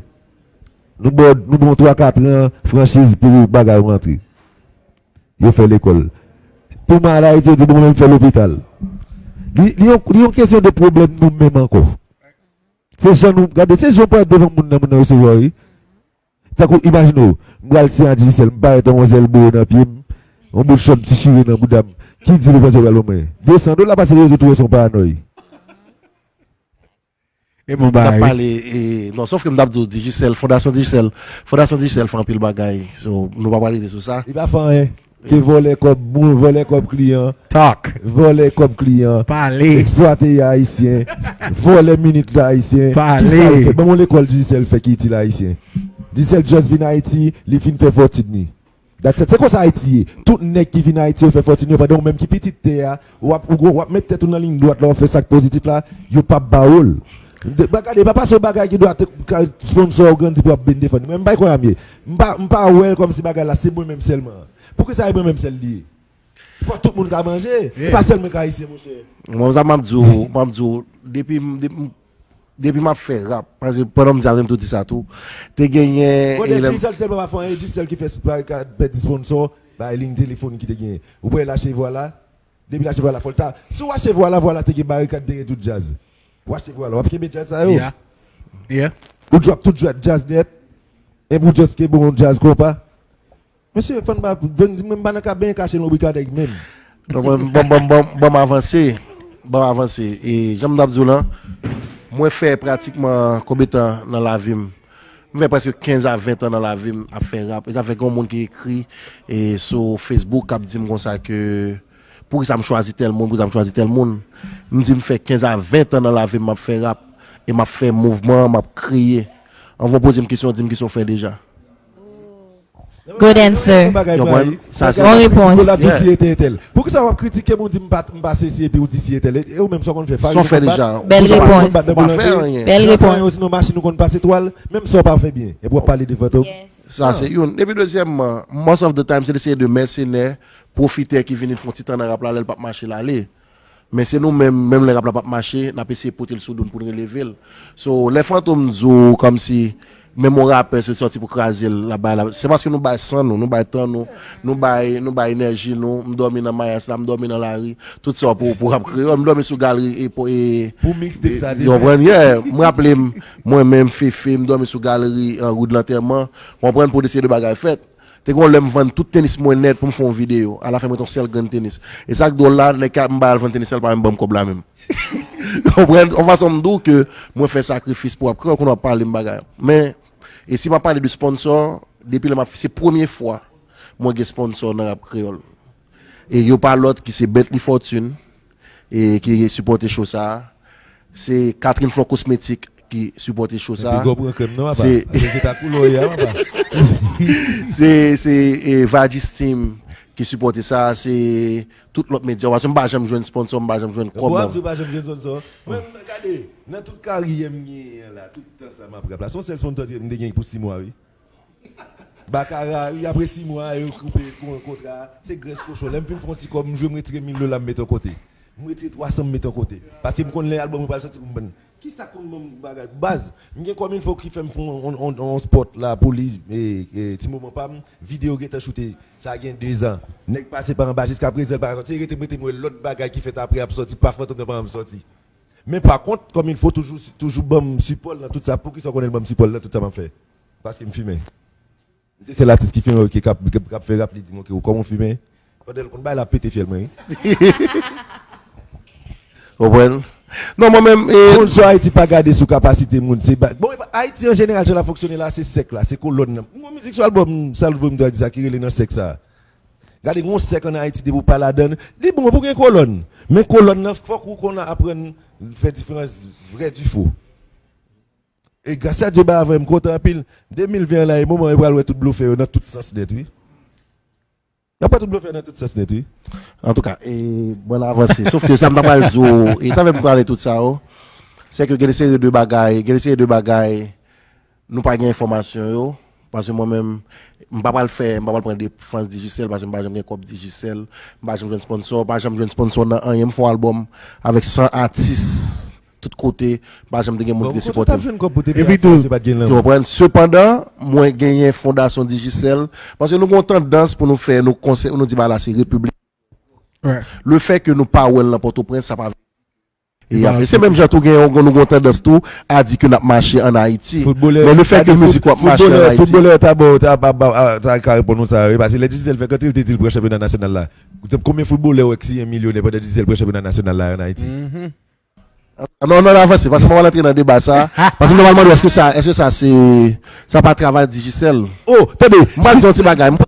Nou ba w, nou ba w twa kat an franchiz pou bagay ou rantre. Yo fè lekòl. Pou m al Ayiti, yo di bon, men m fè lopital. Li, li yon, li yon kesyon de pwoblèm nou menm ankò. Se jan nou, gade, se jan w parèt devan moun nan, moun nan resevwa w, wi. Tankou, imajine w, m pral siyen a Digicel, m parèt an yon zèl boure nan pye m, yon bout chòm ti chire nan bouda m. Ki deal ou panse yo pral ban mwen? De san dola pase rezo tou, se yon paranòy. E bon bagay, wi. N ap pale, e, non, sòf ke m t ap di w, Digicel, Fondasyon Digicel, Fondasyon Digicel fè anpil bagay. So, nou pa pral rete sou sa. Li pa fè anyen. Ke vòlè kòb moun, vòlè kòb kliyan. Talk. Vòlè kòb kliyan. Pale. Eksplwate Ayisyen. Vòlè minit Ayisyen. Pale. Kisa l fè? Ban m yon lekòl Digicel fè ki itil Ayisyen. Digicel just vin Ayiti, li fin fè fòtin li. That's it. Se konsa Ayiti ye. Tout nèg ki vin Ayiti, yo fè fòtin yo, pandan ou menm ki pitit tè a, w ap, ou, w ap met tèt ou nan liy dwat la, w ap fè sa k pozitif la, yo p ap ba ou l. De, ba, gade, pa pase yon bagay ki dwa te, ka, sponsor ou grandi pou ap vin defann. Mwen, m pa kwè a m ye. M pa, m pa wè l kòmsi bagay la, se mwen menm sèlman. Poukisa e mwen menm sèl li ye? Fò tout moun ka manje. E pa sèl mwen k ayisyen, monchè. Mwen, sa m ap di w, m ap di w, depi, depi, depi m ap fè rap, paske pandan m di sa, m toujou di sa tou, te genyen. Brother, Digicel tèlman pa fè anyen, Digicel ki fè barikad, pèdi sponsor, bay liy telefòn ki te genyen. Ou pral achte Vwala, depi l achte Vwala, fò l ta, si w achte Vwala, Vwala te gen barikad, te gen tout djaz. Ou achte Vwala, w ap kenbe djaz sa yo. Yeah. Yeah. Ou drop tout djaz nèt, epi ou just kenbe yon djaz konpa. Mesye, fò n pa, fò n di mwen m pa nan ka benyen kache lonbrik a nèg menm. Non, mwen, ban, ban, ban, ban m avanse. Ban m avanse. E, jan m t ap di w lan, mwen fè pratikman konbyen tan nan lavi m? M fè prèske kenz a ven tan nan lavi m ap fè rap. E sa fè gen yon moun ki ekri, e, sou Facebook k ap di m konsa ke, poukisa m chwazi tèl moun, poukisa m chwazi tèl moun. M di m fè kenz a ven tan nan lavi m m ap fè rap. E m ap fè mouvman, m ap kreye. Anvan w poze m kesyon, di m kisa w fè deja. Good answer. Yon bagay, Marie. Sa se yon repons. Nicolas di si entèl. Poukisa w ap kritike m, ou di m pa, m pa sesi epi ou di si entèl? E ou menm sa w konn fè? Sa w fè deja? Bèl repons. Bèl repons. Osinon machin ou konn pase twal, menm sa w pa fè byen. Epi w ap pale de Fantom. Sa se youn. Epi dezyèmman, most of the time, se seri de mèsenè, pwofitè ki vini fè yon ti tan nan rap la, lè l p ap mache, l ale. Men se nou menm, menm lè rap la p ap mache, n ap eseye pote l sou do n pou n releve l. So, lè Fantom di w kòmsi menm yon rapè se sòti pou kraze l, l ap bay la, se paske nou bay san nou, nou bay tan nou, nou bay, nou bay enèji nou. M dòmi nan mayas la, m dòmi nan lari, tout sa pou, pou rap kreyòl. M dòmi sou galri e, e, pou mixtape sa deja. Konprann, yeah. M raple m, mwen menm, Fefe, m dòmi sou galri an wood lantèman. Konprann, pou eseye de bagay fèt. Te gen yon lè m vann tout tenis mwen nèt pou m fè yon videyo. Alafen m ret yon sèl grenn tenis. E sa k dwòl la, nèg k ap m bay al vann tenis la, l pa menm ban m kòb la menm. Konprann? Yon fason m di w ke mwen fè sakrifis pou rap kreyòl, kounye a w ap pale m bagay. Men, e si m ap pale de sponsor, depi lè m ap, se premye fwa mwen gen sponsor nan rap kreyòl. E yo pa lòt ki se Bentley Fortune, e ki sipòte show sa a. Se Catherine Flon Cosmétique ki sipòte show sa a. Big up Rankrèm non, papa. Se, se ta koulè w ye a, papa. Se, se, e, Vagis Team ki sipòte sa, se tout lòt medya. Paske m pa janm jwenn sponsò, m pa janm jwenn kòb. Bon, ap di w pa janm jwenn sponsò. Mwen, gade, nan tout karyè m genyen an la, tout tan sa m ap rap la, se yon sèl sponsò m te genyen pou sis mwa, wi. Bakara, wi, apre sis mwa, yo koupe kon-, kontra. Se grès kochon. Lè m fin fè yon ti kòb, m jwe, m retire mil dola, m mete yon kote. M retire twa san, m mete yon kote. Paske m konn lè albòm mwen pral sòti pou m bann. Kisa k konn ban m bagay? Baz, m gen kòm enfo ki fè m fè yon, yon, yon, yon spot la pou li, e, e, ti moman pa m, videyo gentan choute, sa gen de zan. Nèg pase pa anba, jiska prezan l pa ka sòti. E rete m rete m wè lòt bagay ki fèt apre ap sòti, pa Fantom nan pa janm sòti. Men pa kont, kòm enfo toujou, toujou ban m sipò l nan tout sa. Poukisa w konnen l ban m sipò l nan tout sa m ap fè? Paske m fimen. Se sèl atis ki fimen, ki k ap, ki k ap fè rap, li di m, "Ok, ou kòman w fimen?" Pandan l konn bay la pete fyèl mwen, wi. Konprann? Non, mwen menm, e, moun sou Ayiti pa gade sou kapasite moun. Se ba-, bon, Ayiti an jeneral, jan l ap fonksyone la, se sèk la, se kolòn nan. M gon mizik sou albòm, sa albòm dwa di sa ki rele nan sèk sa. Gade, gon sèk an Ayiti, depi w pa ladan l, li bon pou gen kolòn. Men kolòn nan, fòk ou konn aprann fè diferans vrè di fo. E gras a Dye, ba avè m kontan anpil. De mil ven an la, e moman yo pral wè tout blofè yo nan tout sans nèt, wi. Y ap wè tout blofè nan tout sans nèt, wi. Antouka, e, bon, n avanse. Sof ke sa m ta pral di w, e sa fè m pale tout sa yo, se ke gen de seri de bagay, gen de seri de bagay, nou pa gen enfòmasyon yo, paske mwen menm, m pa pral fè, m pa pral pran defans Digicel, paske m pa janm gen kòb Digicel, m pa janm jwenn sponsò, pa janm jwenn sponsò nan anyen, m fè yon albòm avèk san atis, tout kote, m pa janm te gen moun ki te sipòte m. Epi tou, ou konprann? Sepandan, mwen genyen fondasyon Digicel, paske nou gen yon tandans pou nou fè, nou konsè, nou di bagay la se repiblik. Le fè ke nou pa wè l nan Pòtoprens, sa pa vle di ke y ap fè. Se menm jan tou gen yon, nou gen yon tandans tou a di ke n ap mache ann Ayiti. Men le fè ke mizik ou ap mache ann Ayiti. Foutbolè ta ba w, ta, ta, ta, ta ka reponn ou sa, wi, paske lè Digicel fèk antre, li te di l pran chanpyona nasyonal la. Konbyen foutbolè w wè ki siyen milyonè pandan Digicel pran chanpyona nasyonal la ann Ayiti? Non, non, avanse, paske mwen pral antre nan deba sa. Paske m ta pral mande w, èske sa, èske sa se, sa pa travay Digicel? Oh, tande, m pral di yon ti bagay. M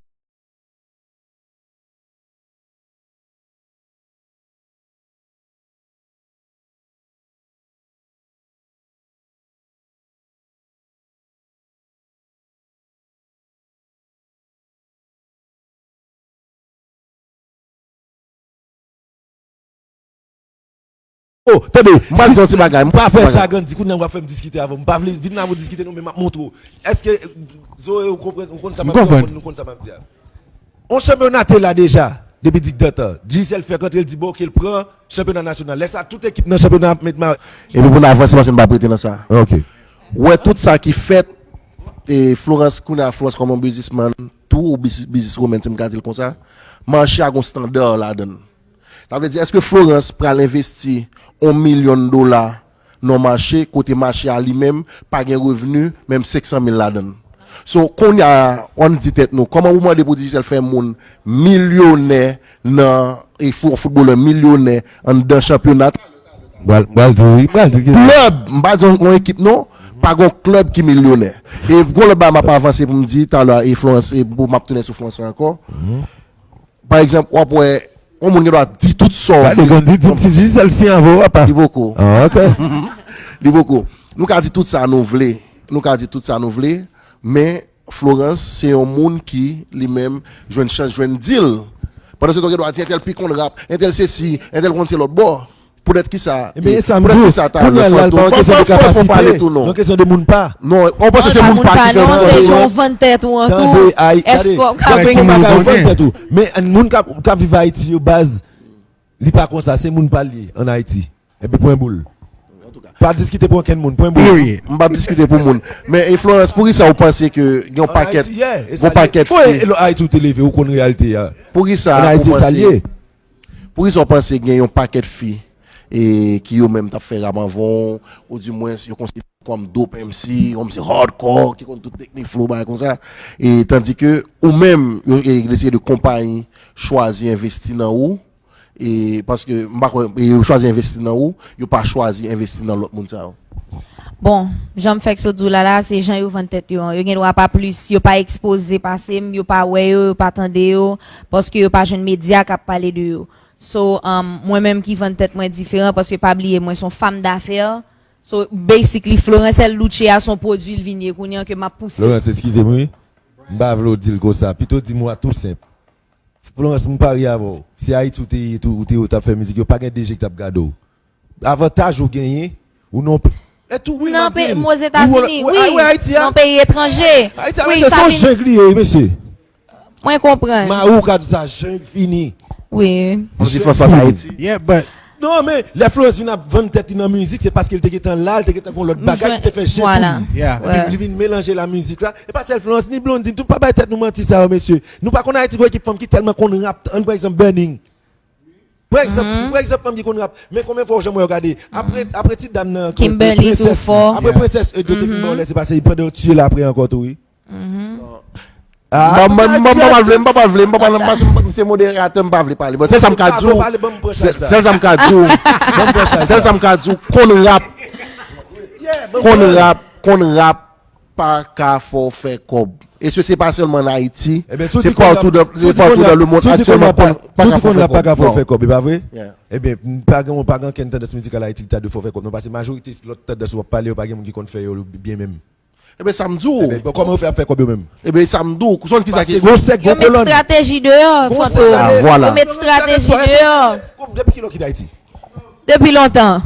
Oh, tande, m pral di yon ti bagay. M pa fè sa, Grandy, kounye a w ap fè m diskite avè w. M pa vle vin la pou diskite non, men m ap montre w. Èske, Zoe, ou konprann, ou konn sa m ap di a, ou konn, ou konn sa m ap di a? On chanpyona te la deja, depi digdantan. Digicel fèk antre, l di, bon, ok, l pran chanpyona nasyonal. Lè sa, tout ekip nan chanpyona ap met ma- Epi pou n avanse, paske m pa prete nan sa. Ok. Ou wè tout sa ki fèt, e Florence, kounye a Florence kòm yon biznismann, tou, ou biznis, bizniswoman, si m ka di l konsa, mache a gon estanda ladan l. Sa vle di, èske Florence pral envesti yon milyon dola nan yon mache, kote mache a li menm pa gen revni, menm senk san mil ladan l? So, kounye a, ann di tèt nou, kòman ou mande pou Digicel fè moun milyonè nan, e fou-, foutbolè milyonè anndan chanpyona? Pral, pral di wi, pral di ki klèb, m pa di yon ekip non, pa gon klèb ki milyonè. E gon lòt bagay m ap avanse pou m di talè, e Florence, e pou m ap tounen sou Florence ankò. Pa egzanp, w ap wè, yon moun gen dwa di tout sa w vle. Gade, konn di, di ti Digicel si anvo, apa. Li poko. Ah, ok. Li poko. Nou ka di tout sa nou vle. Nou ka di tout sa nou vle, men Florence, se yon moun ki, li menm, jwenn chans, jwenn dil. Pandan se tan, gen dwa di, entèl pi konn rap, entèl sesi, entèl konn se lòt bò. Poutèt ki sa? Ebyen, e sa m di w, kounye a la, l pa yon kesyon de kapasite, yon kesyon de moun pa. Non, ou panse se moun pa ki fè moun pa non, se yon vann tèt ou an tou. Tande, ay, èske w ka bring yon bagay ou vann tèt ou? Men moun k ap, k ap viv Ayiti yo, baz, li pa konsa, se moun pa l ye, ann Ayiti. Epi pwen boul. Pa diskite pou okenn moun, pwen boul. M p ap diskite pou moun. Men, e Florence, poukisa ou panse ke gen yon pakèt, gon pakèt fi? Bon, e lò Ayiti ou te leve, ou konn reyalite a. Poukisa ou panse? Poukisa w panse gen yon pakèt fi, e, ki yo menm t ap fè rap anvan w, oudimwens yo konsidere w kòm dope M C, yon M C hardcore, ki konn tout teknik flow, bagay konsa, e tandi ke ou menm, yo, e, eseye de konpayi chwazi envesti nan ou, e, paske m pa kwè, e, yo chwazi envesti nan ou, yo pa chwazi envesti nan lòt moun sa yo? Bon, jan m fèk sot di w la la, se jan yo vann tèt yo an. Yo gen dwa pa plis, yo pa ekspoze pase m, yo pa wè yo, yo pa tande yo, paske yo pa jwenn medya k ap pale de yo. So, um, mwen menm ki vann tèt mwen diferan, paske pa bliye, mwen se yon fanm dafè. So, basically, Florence El Duce a se yon pwodui l vin ye kounye an ke m ap pouse. Florence, eskize m wi. M pa vle w di l konsa. Pito di m w a tou senp. Florence, m parye avè w. Si Ayiti ou te ye tou, ou te ye, ou t ap fè mizik, yo pa gen D J ki t ap gade w. Avantaj ou genyen, ou nan yon pe-, e tou wi, m ap di l. Ou wè, Ozetazini, wè, wè Ayiti a. Nan peyi etranje. Ayiti a, mesye, se yon jeng li ye, mesye. Mwen konprann. Mari w ka di sa, jeng fini. Wi. Difrans pa Ayiti. Yeah, but Non, men, lè Florence vin ap vann tèt li nan mizik, se paske l te gentan la, l te gentan gon lòt bagay ki te fè je sou li. Epi li vin melanje la mizik la. E pa sèl Florence, ni Blondine, tout pa bay tèt nou manti sa yo, mesye. Nou pa konn Ayiti gon ekip fanm ki tèlman konn rap, ann pran egzanp Burning. Pran egzanp, pran egzanp fanm ki konn rap. Men konbyen fwa w janm wè yo gade? Apre, apre ti dam nan, Kimberly Princess, apre Princess Edo te vin bò lè se pase, pandan yo tiye l apre ankò tou wi. M pa pral vle, m pa pral vle, m pa pral nan, paske m se moderatè, m pa vle pale. Bon, sèl sa m ka di w, sèl sa m ka di w, sèl sa m ka di w, konn rap, konn rap, konn rap pa ka fè w fè kòb. E se, se pa sèlman an Ayiti, se partou dan, se partou dan le mond aktyèlman konn, pa ka fè w fè kòb. E pa vre? Ebyen, pa gen, pa gen okenn tandans mizikal Ayiti ki ta dwe fè w fè kòb non, paske majorite lòt tandans w ap pale yo pa gen moun ki konn fè yo byen menm. Ebyen sa m di w. Ebyen bon, kòman yo fè ap fè kòb yo menm? Ebyen sa m di w, ou sonn kisa ki. Paske gon sèk, gon kolòn. Yo met strateji deyò, Fantom. Vwala. Yo met strateji deyò. Depi kilè w kite Ayiti? Depi lontan.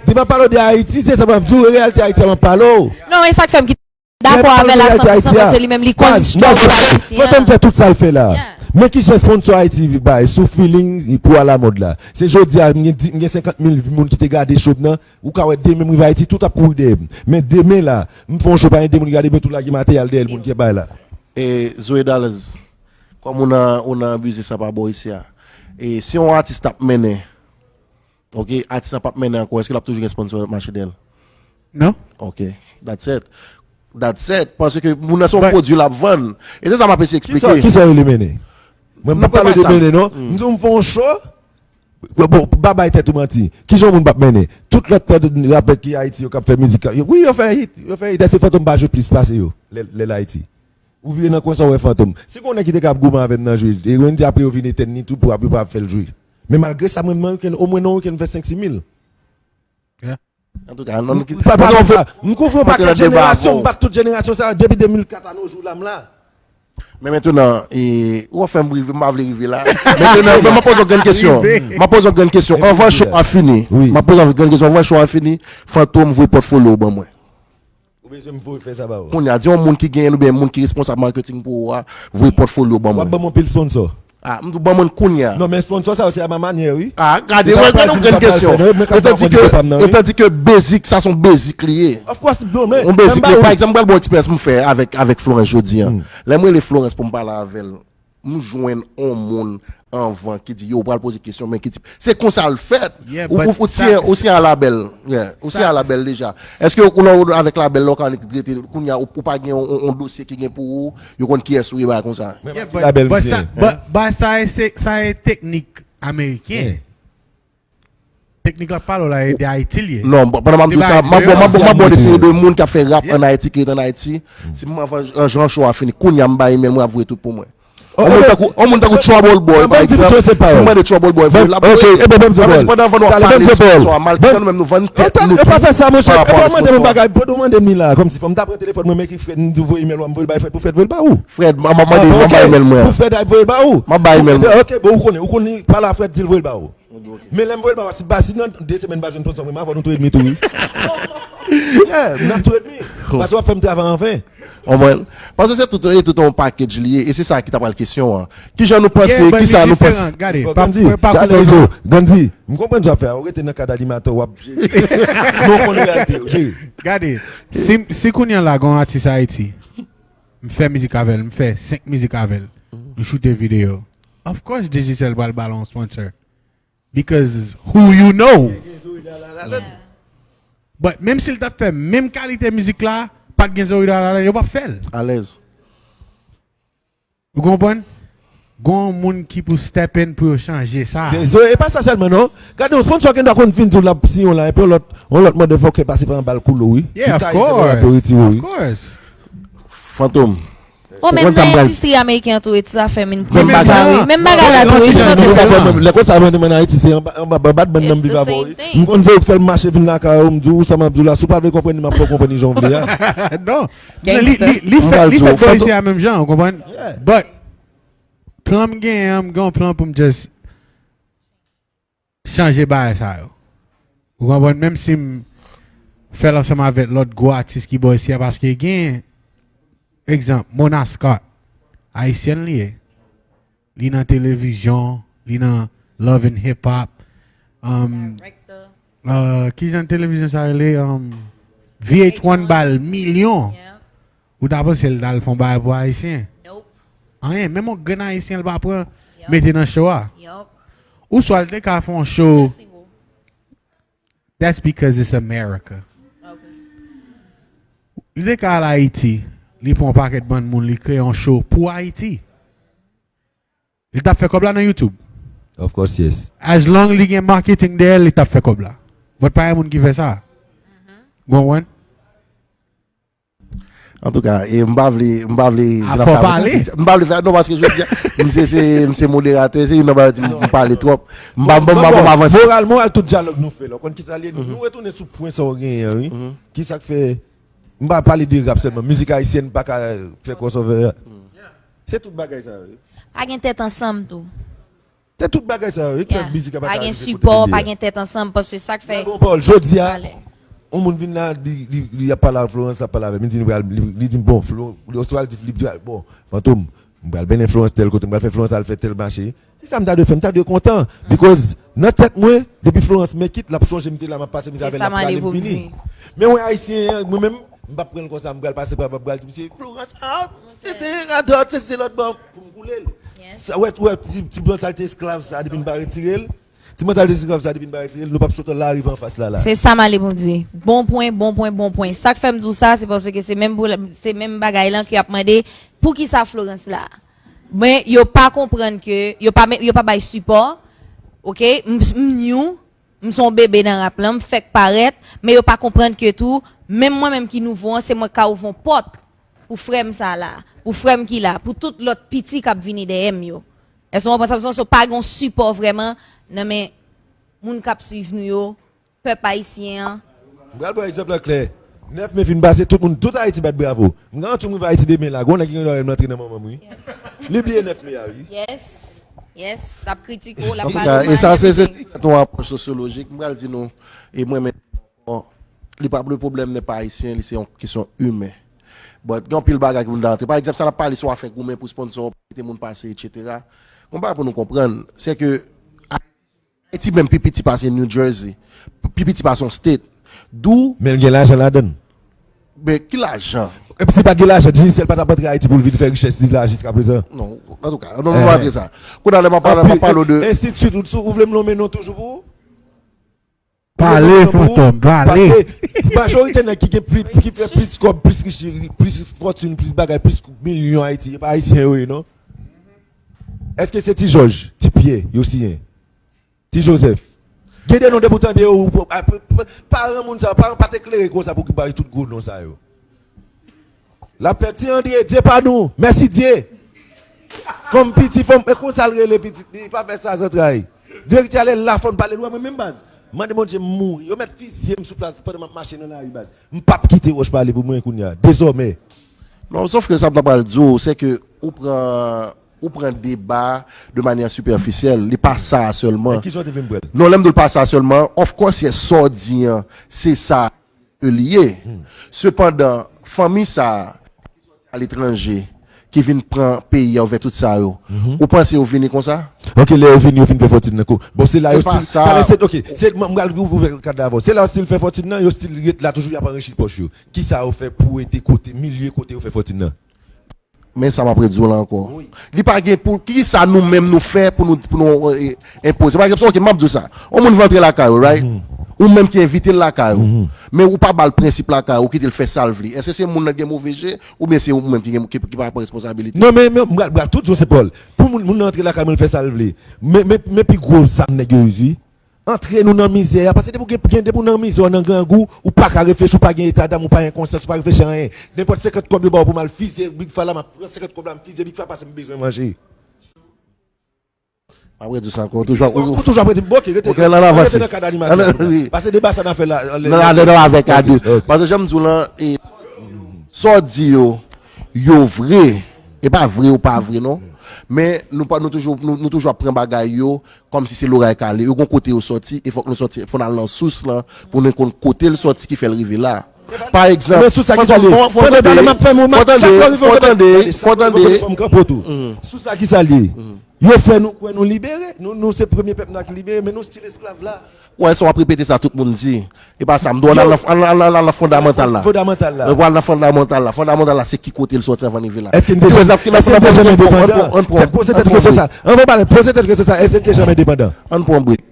Di m ap pale w de Ayiti, se sa m ap di w, reyalite Ayiti a m ap pale w. Non, e sa k fè m kite dakò avè l a san pou san paske li menm li konn struggle ayisyen an. Fantom fè tout sa l fè la. Men kijan sponsò Ayiti bay sou feeling pou alamòd la. Se jodi a m gen senkant mil moun ki te gade show m nan. Ou ka wè demen m rive Ayiti, tout ap kouri dèyè m. Men demen la, m fè yon show pa gen de moun ki gade, mwen tou lage materyèl dèyè l moun ki bay la. E Zoe Dallas, kòm ou nan, ou nan biznis apa bò isi a, e si yon atis t ap mennen, ok, atis la p ap mennen ankò, èske l ap toujou gen sponsor k ap mache dèyè l? Non. Ok, that's it. That's it. Paske moun nan se yon pwodui l ap vann. E se sa m ap eseye eksplike. Kisa, kisa yo rele mennen? Mwen m p ap pale de mennen non. M di w m fè yon show. Bon, pa bay tèt ou manti. Kijan yon moun p ap mennen? Tout lòt rapè ki Ayiti yo k ap fè mizik. Wi, yo fè hit. Yo fè hit. Èske Fantom pa jwe plis pase yo lè, lè l Ayiti? Ou vire nan kwen sa w wè Fantom. Si gon nèg ki te ka ap goumen avè m nan jwe, e Wendy apre yo vin etèn li tou pou ap, yo pa ap fè l jwe. Men malgre sa, mwen, mwen, omwen nan yon wikenn m fè senk sis mil. Antouka, ann kite. Pa, pa, pa, pa. M kouvri yon pakèt jenerasyon, m bat tout jenerasyon sa yo depi de mil kat a nos jours la, m la. Men mentnan, e, ou ap fè m rive, m pa vle rive la. Mentnan, men m ap poze w grenn kesyon. M ap poze w grenn kesyon. Anvan show a fini, m ap poze w grenn kesyon. Anvan show a fini, Fantom voye pòtfolyo w ban mwen. Ou bezwen m voye fè sa ba ou? Kounye a, di yon moun ki genyen oubyen moun ki responsab marketing pou ou a, voye pòtfolyo ban mwen. W ap ban m yon pil sponsor. Ah, m di w ban mwen l kounye a. Non, men sponsor sa yo se a ma manyè, wi. Ah, gade, wè, gade yon grenn kesyon. E tandike, e tandike basic, sa se yon basic li ye. Of course, bro, men. Yon basic li ye. Pa egzanp, m pral ba w eksperyans m fè avèk, avèk Florence jodi a. Lè m rele Florence pou m pale avè l, m jwenn yon moun anvan ki di, yo, ou pral poze kesyon, men ki di, se konsa l fèt. Ou, ou, ou siyen, ou siyen a labèl. Ou siyen a labèl deja. Èske ou nan avèk labèl la, ou ka rete, kounye a, ou, ou pa gen yon, yon, yon dosye ki gen pou ou, yo konn kiyès ou ye, bagay konsa. Labèl m siyen. But sa, sa e teknik ameriken. Teknik l ap pale w la, e de Ayiti l ye. Non, pandan m ap di w sa, m ap, m ap, m ap, m ap ba w de seri de moun k ap fè rap ann Ayiti, ki ret ann Ayiti. Si m anvan jan show a fini, kounye a m bay email mwen, y ap voye tout pou mwen. On moun tankou, on moun tankou Trouble Boy, pa egzanp, si m mande Trouble Boy voye, l ap voye. Sa vle di pandan anvan nou ap pale sou sa, malgre nou menm nou vann tèt nou tou. Yo pa fè sa, monchè. E pa mande m yon bagay, pa mande m li la. Kòmsi fò m ta pran telefòn mwen, m ekri Fred, m di voye email ou a, m voye l bay Fred pou Fred voye l ba ou. Fred, m ap mande, m ap bay email mwen. Pou Fred voye l ba ou. M ap bay email mwen. Ok, bon, ou konnen, ou konn li, pale a Fred, di l voye l ba ou. Men lè m voye l ba ou, si, si nan de semèn m pa jwenn sponsor mwen, m a vòl nou tou edmi tou wi. Yeah, n ap tou edmi. Paske w ap fè m travay anven. Konprann? Paske se tout, e tout yon package li ye, e se sa ki ta pral kesyon an. Kijan nou panse, kisa nou panse? Gade, pa, pa, pa koupe non. Gandhi, m konprann sa w ap fè a, ou rete nan kad animatè, w ap jere. Nou konn reyalite yo, jere. Gade, si, si kounye a la gon atis Ayiti, m fè mizik avè l, m fè senk mizik avè l, m choute videyo. Of course, Digicel pral ba l yon sponsor. Because who you know? But menm si l t ap fè menm kalite mizik la, pa t gen Zoe Dallas ladan l, yo p ap fè l. Alèz. Ou konprann? Gon moun ki pou step in pou yo chanje sa. Zoe, e pa sa sèlman non. Gade yon sponsor gendwa konn vin di w l ap siyen w la, epi yon lòt, yon lòt motherfucker pase pa anba l koule w wi. Yeah, of course. Li taye zèb w la epi yo retire w wi. Of course. Fantom. Ou konprann sa m pral di? Endistri ameriken an tou, e ti zafè m in pran pa wi. Menm bagay la tou, e ti zafè m. Lè konsa, mwen, mwen Ayiti, se anba, anba, anba bad bann nan m viv avè w wi. M konn se ou k fè l mache vin lakay ou, m di w sa m ap di w la, si w pa vle konprann li, m ap fè w konprann li jan w vle a. Non. Li, li, li fè, li fè bò isi a menm jan, ou konprann? But, Plan m genyen an, m gen yon plan pou m just chanje bagay sa yo. Ou konprann? Menm si m fè l ansanm avèk lòt gwo atis ki bò isi a, paske gen, egzanp, Mona Scott, ayisyèn li ye. Li nan televizyon, li nan Love and Hip Hop. Um, Director. Uh, ki jan televizyon sa rele? Um, V H one ba l milyon. Yeah. Ou ta panse l t al fè yon bagay pou ayisyen? Nope. Anyen, menm yon grenn ayisyen l pa pran Yup. Mete nan show a. Yup. Ou swa l te ka fè yon show. Jesse Woo. That's because it's America. Ok. Li te ka al Ayiti, li pran yon pakèt bann moun, li kreye yon show pou Ayiti. Li t ap fè kòb la nan YouTube. Of course, yes. As long li gen marketing dèyè l, li t ap fè kòb la. But pa yon moun ki fè sa. Ou konprann? Antouka, e m pa vle, m pa vle Ah, fò pale. M pa vle fè, non, paske jodi a, m se, se, m se moderatè, se youn nan bagay di m m pale twòp. M pa, m pa, m pa, m pa avanse. Moral, moral tout dyalòg nou fè la. Ou konn ki sa l ye? Nou retounen sou pwen sa w genyen an, wi. Ki sa k fè, m pa pale de rap sèlman, mizik ayisyèn pa ka fè crossover. Se tout bagay sa yo, wi. Pa gen tèt ansanm tou. Se tout bagay sa yo, wi, ki fè Yeah. mizik la pa Pa ka gen rive kote sipò, li ye pa a. Gen tèt ansanm, paske sa k fè. Bon, Paul, jodi a, Pale. yon moun vin la, li, li, li ap pale ak Florence, ap pale avè m, li di, li, li, li di m, bon, Flo, li oswa l di, li di, bon, Fantom, m pral mennen Florence tèl kote, m pral fè Florence al fè tèl mache. Se sa m ta dwe fè, m ta dwe kontan. Because, nan tèt mwen, depi Florence make it, l ap sonje m te la, m ap pase mizè Se avè l, sa l m ap ale prale, pou m m vini. di. Men yon ayisyen, mwen menm, m p ap pran l konsa, m pral pase, m pral di, misye, Florence out, se te radòt, se se lòt bò, pou m koule l. Yes. Sa, wè, wè, ti, ti mantalite esklav sa, depi n pa retire l, ti mantalite esklav sa, depi n pa retire l, nou p ap sot la rive anfas la, la. Se sa m ale pou m di. Bon pwen, bon pwen, bon pwen. Sa k fè m di w sa, se paske se menm, pou- se menm bagay lan ki ap mande, poukisa Florence la? Men yo pa konprann ke, yo pa, yo pa bay sipò, ok? M, m new, m se yon bebe nan rap lan, m fèk parèt, men yo pa konprann ke tou, menm mwen menm ki nouvo an, se mwen k ka ouvri yon pòt pou frè m sa la, pou frè m ki la, pou tout lòt piti k ap vini dèyè m yo. Èske w konprann sa m di w? So, pa gen yon sipò vrèman nan men moun k ap swiv nou yo, pèp ayisyen an. M pral pran egzanp la klè. Nèf me fin pase, tout moun, tout Ayiti bat bravo. M garanti w, m rive Ayiti demen la, gon nèg ki gen dwa wè m antre nan manman m, wi. Li bliye nèf me a, wi. Yes. Yes. L ap kritike w, l ap Antouka, pale w e sa mal, se se everything. Se yon apwòch sosyolojik. M pral di nou, e mwen menm, bon, li pa le pwoblèm n'est pas haïtien, li se yon kesyon imen. But gen anpil bagay ki moun ta antre. Pa egzanp, sa n ap pale sou afè goumen pou sponsor, pou kite moun pase, et cetera. Yon bagay pou nou konprann, se ke Ayiti menm pi piti pase New Jersey, pi piti pase yon state. Dou, Men l gen lajan ladan l. Men ki lajan? Epi si pa t gen lajan, Digicel pa t ap antre Ayiti pou l vin fè richès li la jiska prezan. Non, antouka, non, nou pa antre sa. Kounye a lè m ap pale, m ap pale w de Ensi de suite, ou, ou vle m lonmen non toujou pou ou? Pale, Fantom, pale. Paske majorite nèg ki gen plis, ki fè plis kòb, plis richi, plis fòtin, plis bagay, plis milyon Ayiti, e pa ayisyen yo ye, non? Èske se Ti Jòj, Ti Pyè, yo siyen? Ti Jozèf? Gen de non depi w tande yo, ou, a, p, p, paran moun sa yo, paran pa te klere konsa pou ki bay tout gwo non sa yo. L ap fè Ti André, Dye pa nou, mèsi Dye. Fanm piti, fanm, e konsa l rele pitit li, pa fè sa zantray. Verite a lè l la fò n pale l, ou wè mwen menm baz. Mande Bondye m mouri, yo mèt fizye m sou plas pandan m ap mache nan lari baz. M p ap kite wòch pale pou mwen kounye a, dezòmè. Non, sòf ke sa m ta pral di w, se ke ou pran, ou pran deba de manyè sipèfisyèl. Li pa sa sèlman. Ki jan w te vin pran l? Non, lè m di w l pa sa sèlman, of course, yes, sa w di an, se sa ke li ye. Sepandan, fanmi sa a, ki sòti aletranje, ki vin pran peyi a ouvè tout sa yo, ou panse yo vini konsa? Ok, lè yo vini, yo fin fè fòtin nan kou. Bon, se la yo Se pa stil. sa. Talè se, ok, se, m, m pral ouvri kad la avè w. Se la yo stil fè fòtin nan, yo stil ret la toujou, y ap anrichi pòch yo. Kisa yo fè pou ede kote, milye kote yo fè fòtin nan? Men sa m ap redi w la ankò. Li pa gen pou, kisa nou menm nou fè pou nou, pou nou, eh, enpoze? Pa egzanp, ok, m ap di w sa. Yon moun vle antre lakay ou, right? Ou menm ki envite l lakay ou. Men ou pa ba l prensip lakay ou, ou kite l fè sa l vle. Èske se moun nan gen move je, oubyen se ou menm ki gen, ki, ki pa pran responsabilite? Non, men, men, m pral, m pral tout di w, se Pòl. Pou moun, moun nan antre lakay mwen, l fè sa l vle. Men, men, men pi gwo zam nèg yo izi. Antre nou nan mizè a. Paske depi w gen, gen, depi w nan mizè, w nan grangou, ou pa ka reflechi, ou pa gen eta dam, ou pa gen konsyans, ou pa reflechi anyen. Nenpòt senkant kòb yo ba w pou m al fizye Big Fa la, m ap pran senkant kòb la, m fizye Big Fa, paske m bezwen manje. M ap redi w sa ankò. Ou toujou ap, Ou, ou toujou ap redi m, bon, ok, rete, ok, ann avanse. Rete nan kad animatè a. Ann, wi. Paske deba sa n a fè la. Nan, nan, nan, avèk a de. Ok. Paske jan m di w lan, e, sa w di yo, yo vre. E pa vre ou pa vre, non. Men nou pa, nou toujou, nou, nou toujou ap pran bagay yo kòmsi se loray kale. Yo gon kote yo sòti, e fòk nou sòti, fò n al nan sous lan pou nou konn kote l sòti ki fè l rive la. Pa egzanp, men sous sa ki sa l ye? Fò tande, fò tande, fò tande, fò tande. Sous sa ki sa l ye? Yo fè nou kwè nou libere, nou, nou se premye pèp nwa ki libere, men nou still esklav la. Wè, sa w ap repete sa tout moun di. E pa sa, m di w al nan, al, al, al nan fondamantal la. Fondamantal la. Nou pral nan fondamantal la. Fondamantal la, se ki kote l sòti anvan n rive la. Èske n te janm, èske n te janm endepandan? Se poze tèt kesyon sa. Anvan w pale, poze tèt kesyon sa. Èske n te janm endepandan? Ann pran break.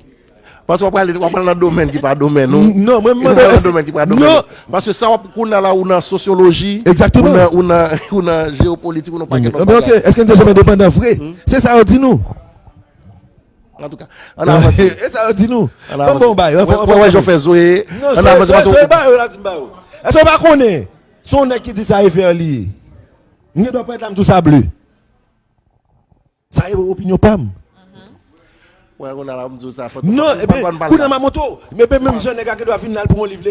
Paske w ap pale, w ap pale nan domèn ki pa domèn ou. Non, mwen mande w, nan domèn ki pa domèn ou. Paske sa w ap kounye a la, ou nan sosyoloji, ou nan, ou nan, ou nan jeyopolitik, ou nan pakèt lòt bagay. Èske n te janm endepandan vre? Se sa yo di nou. Antouka, ann avanse. E sa yo di nou. Ann avanse. Ban m ba yo. Wè, wè, wè, jan fè Zoe. Ann avanse, paske Zoe ba yo, la di m ba yo. Èske w pa konnen? Se yon nèg ki di sa, e vè li ye. M gen dwa parèt la, m di w sa ble. Sa e opinyon pa m. Wè, kounye a la, m di w sa, fò non, epi kounye a m a montre w. Men menm jan nèg la gen dwa vin la, l pran yon liv,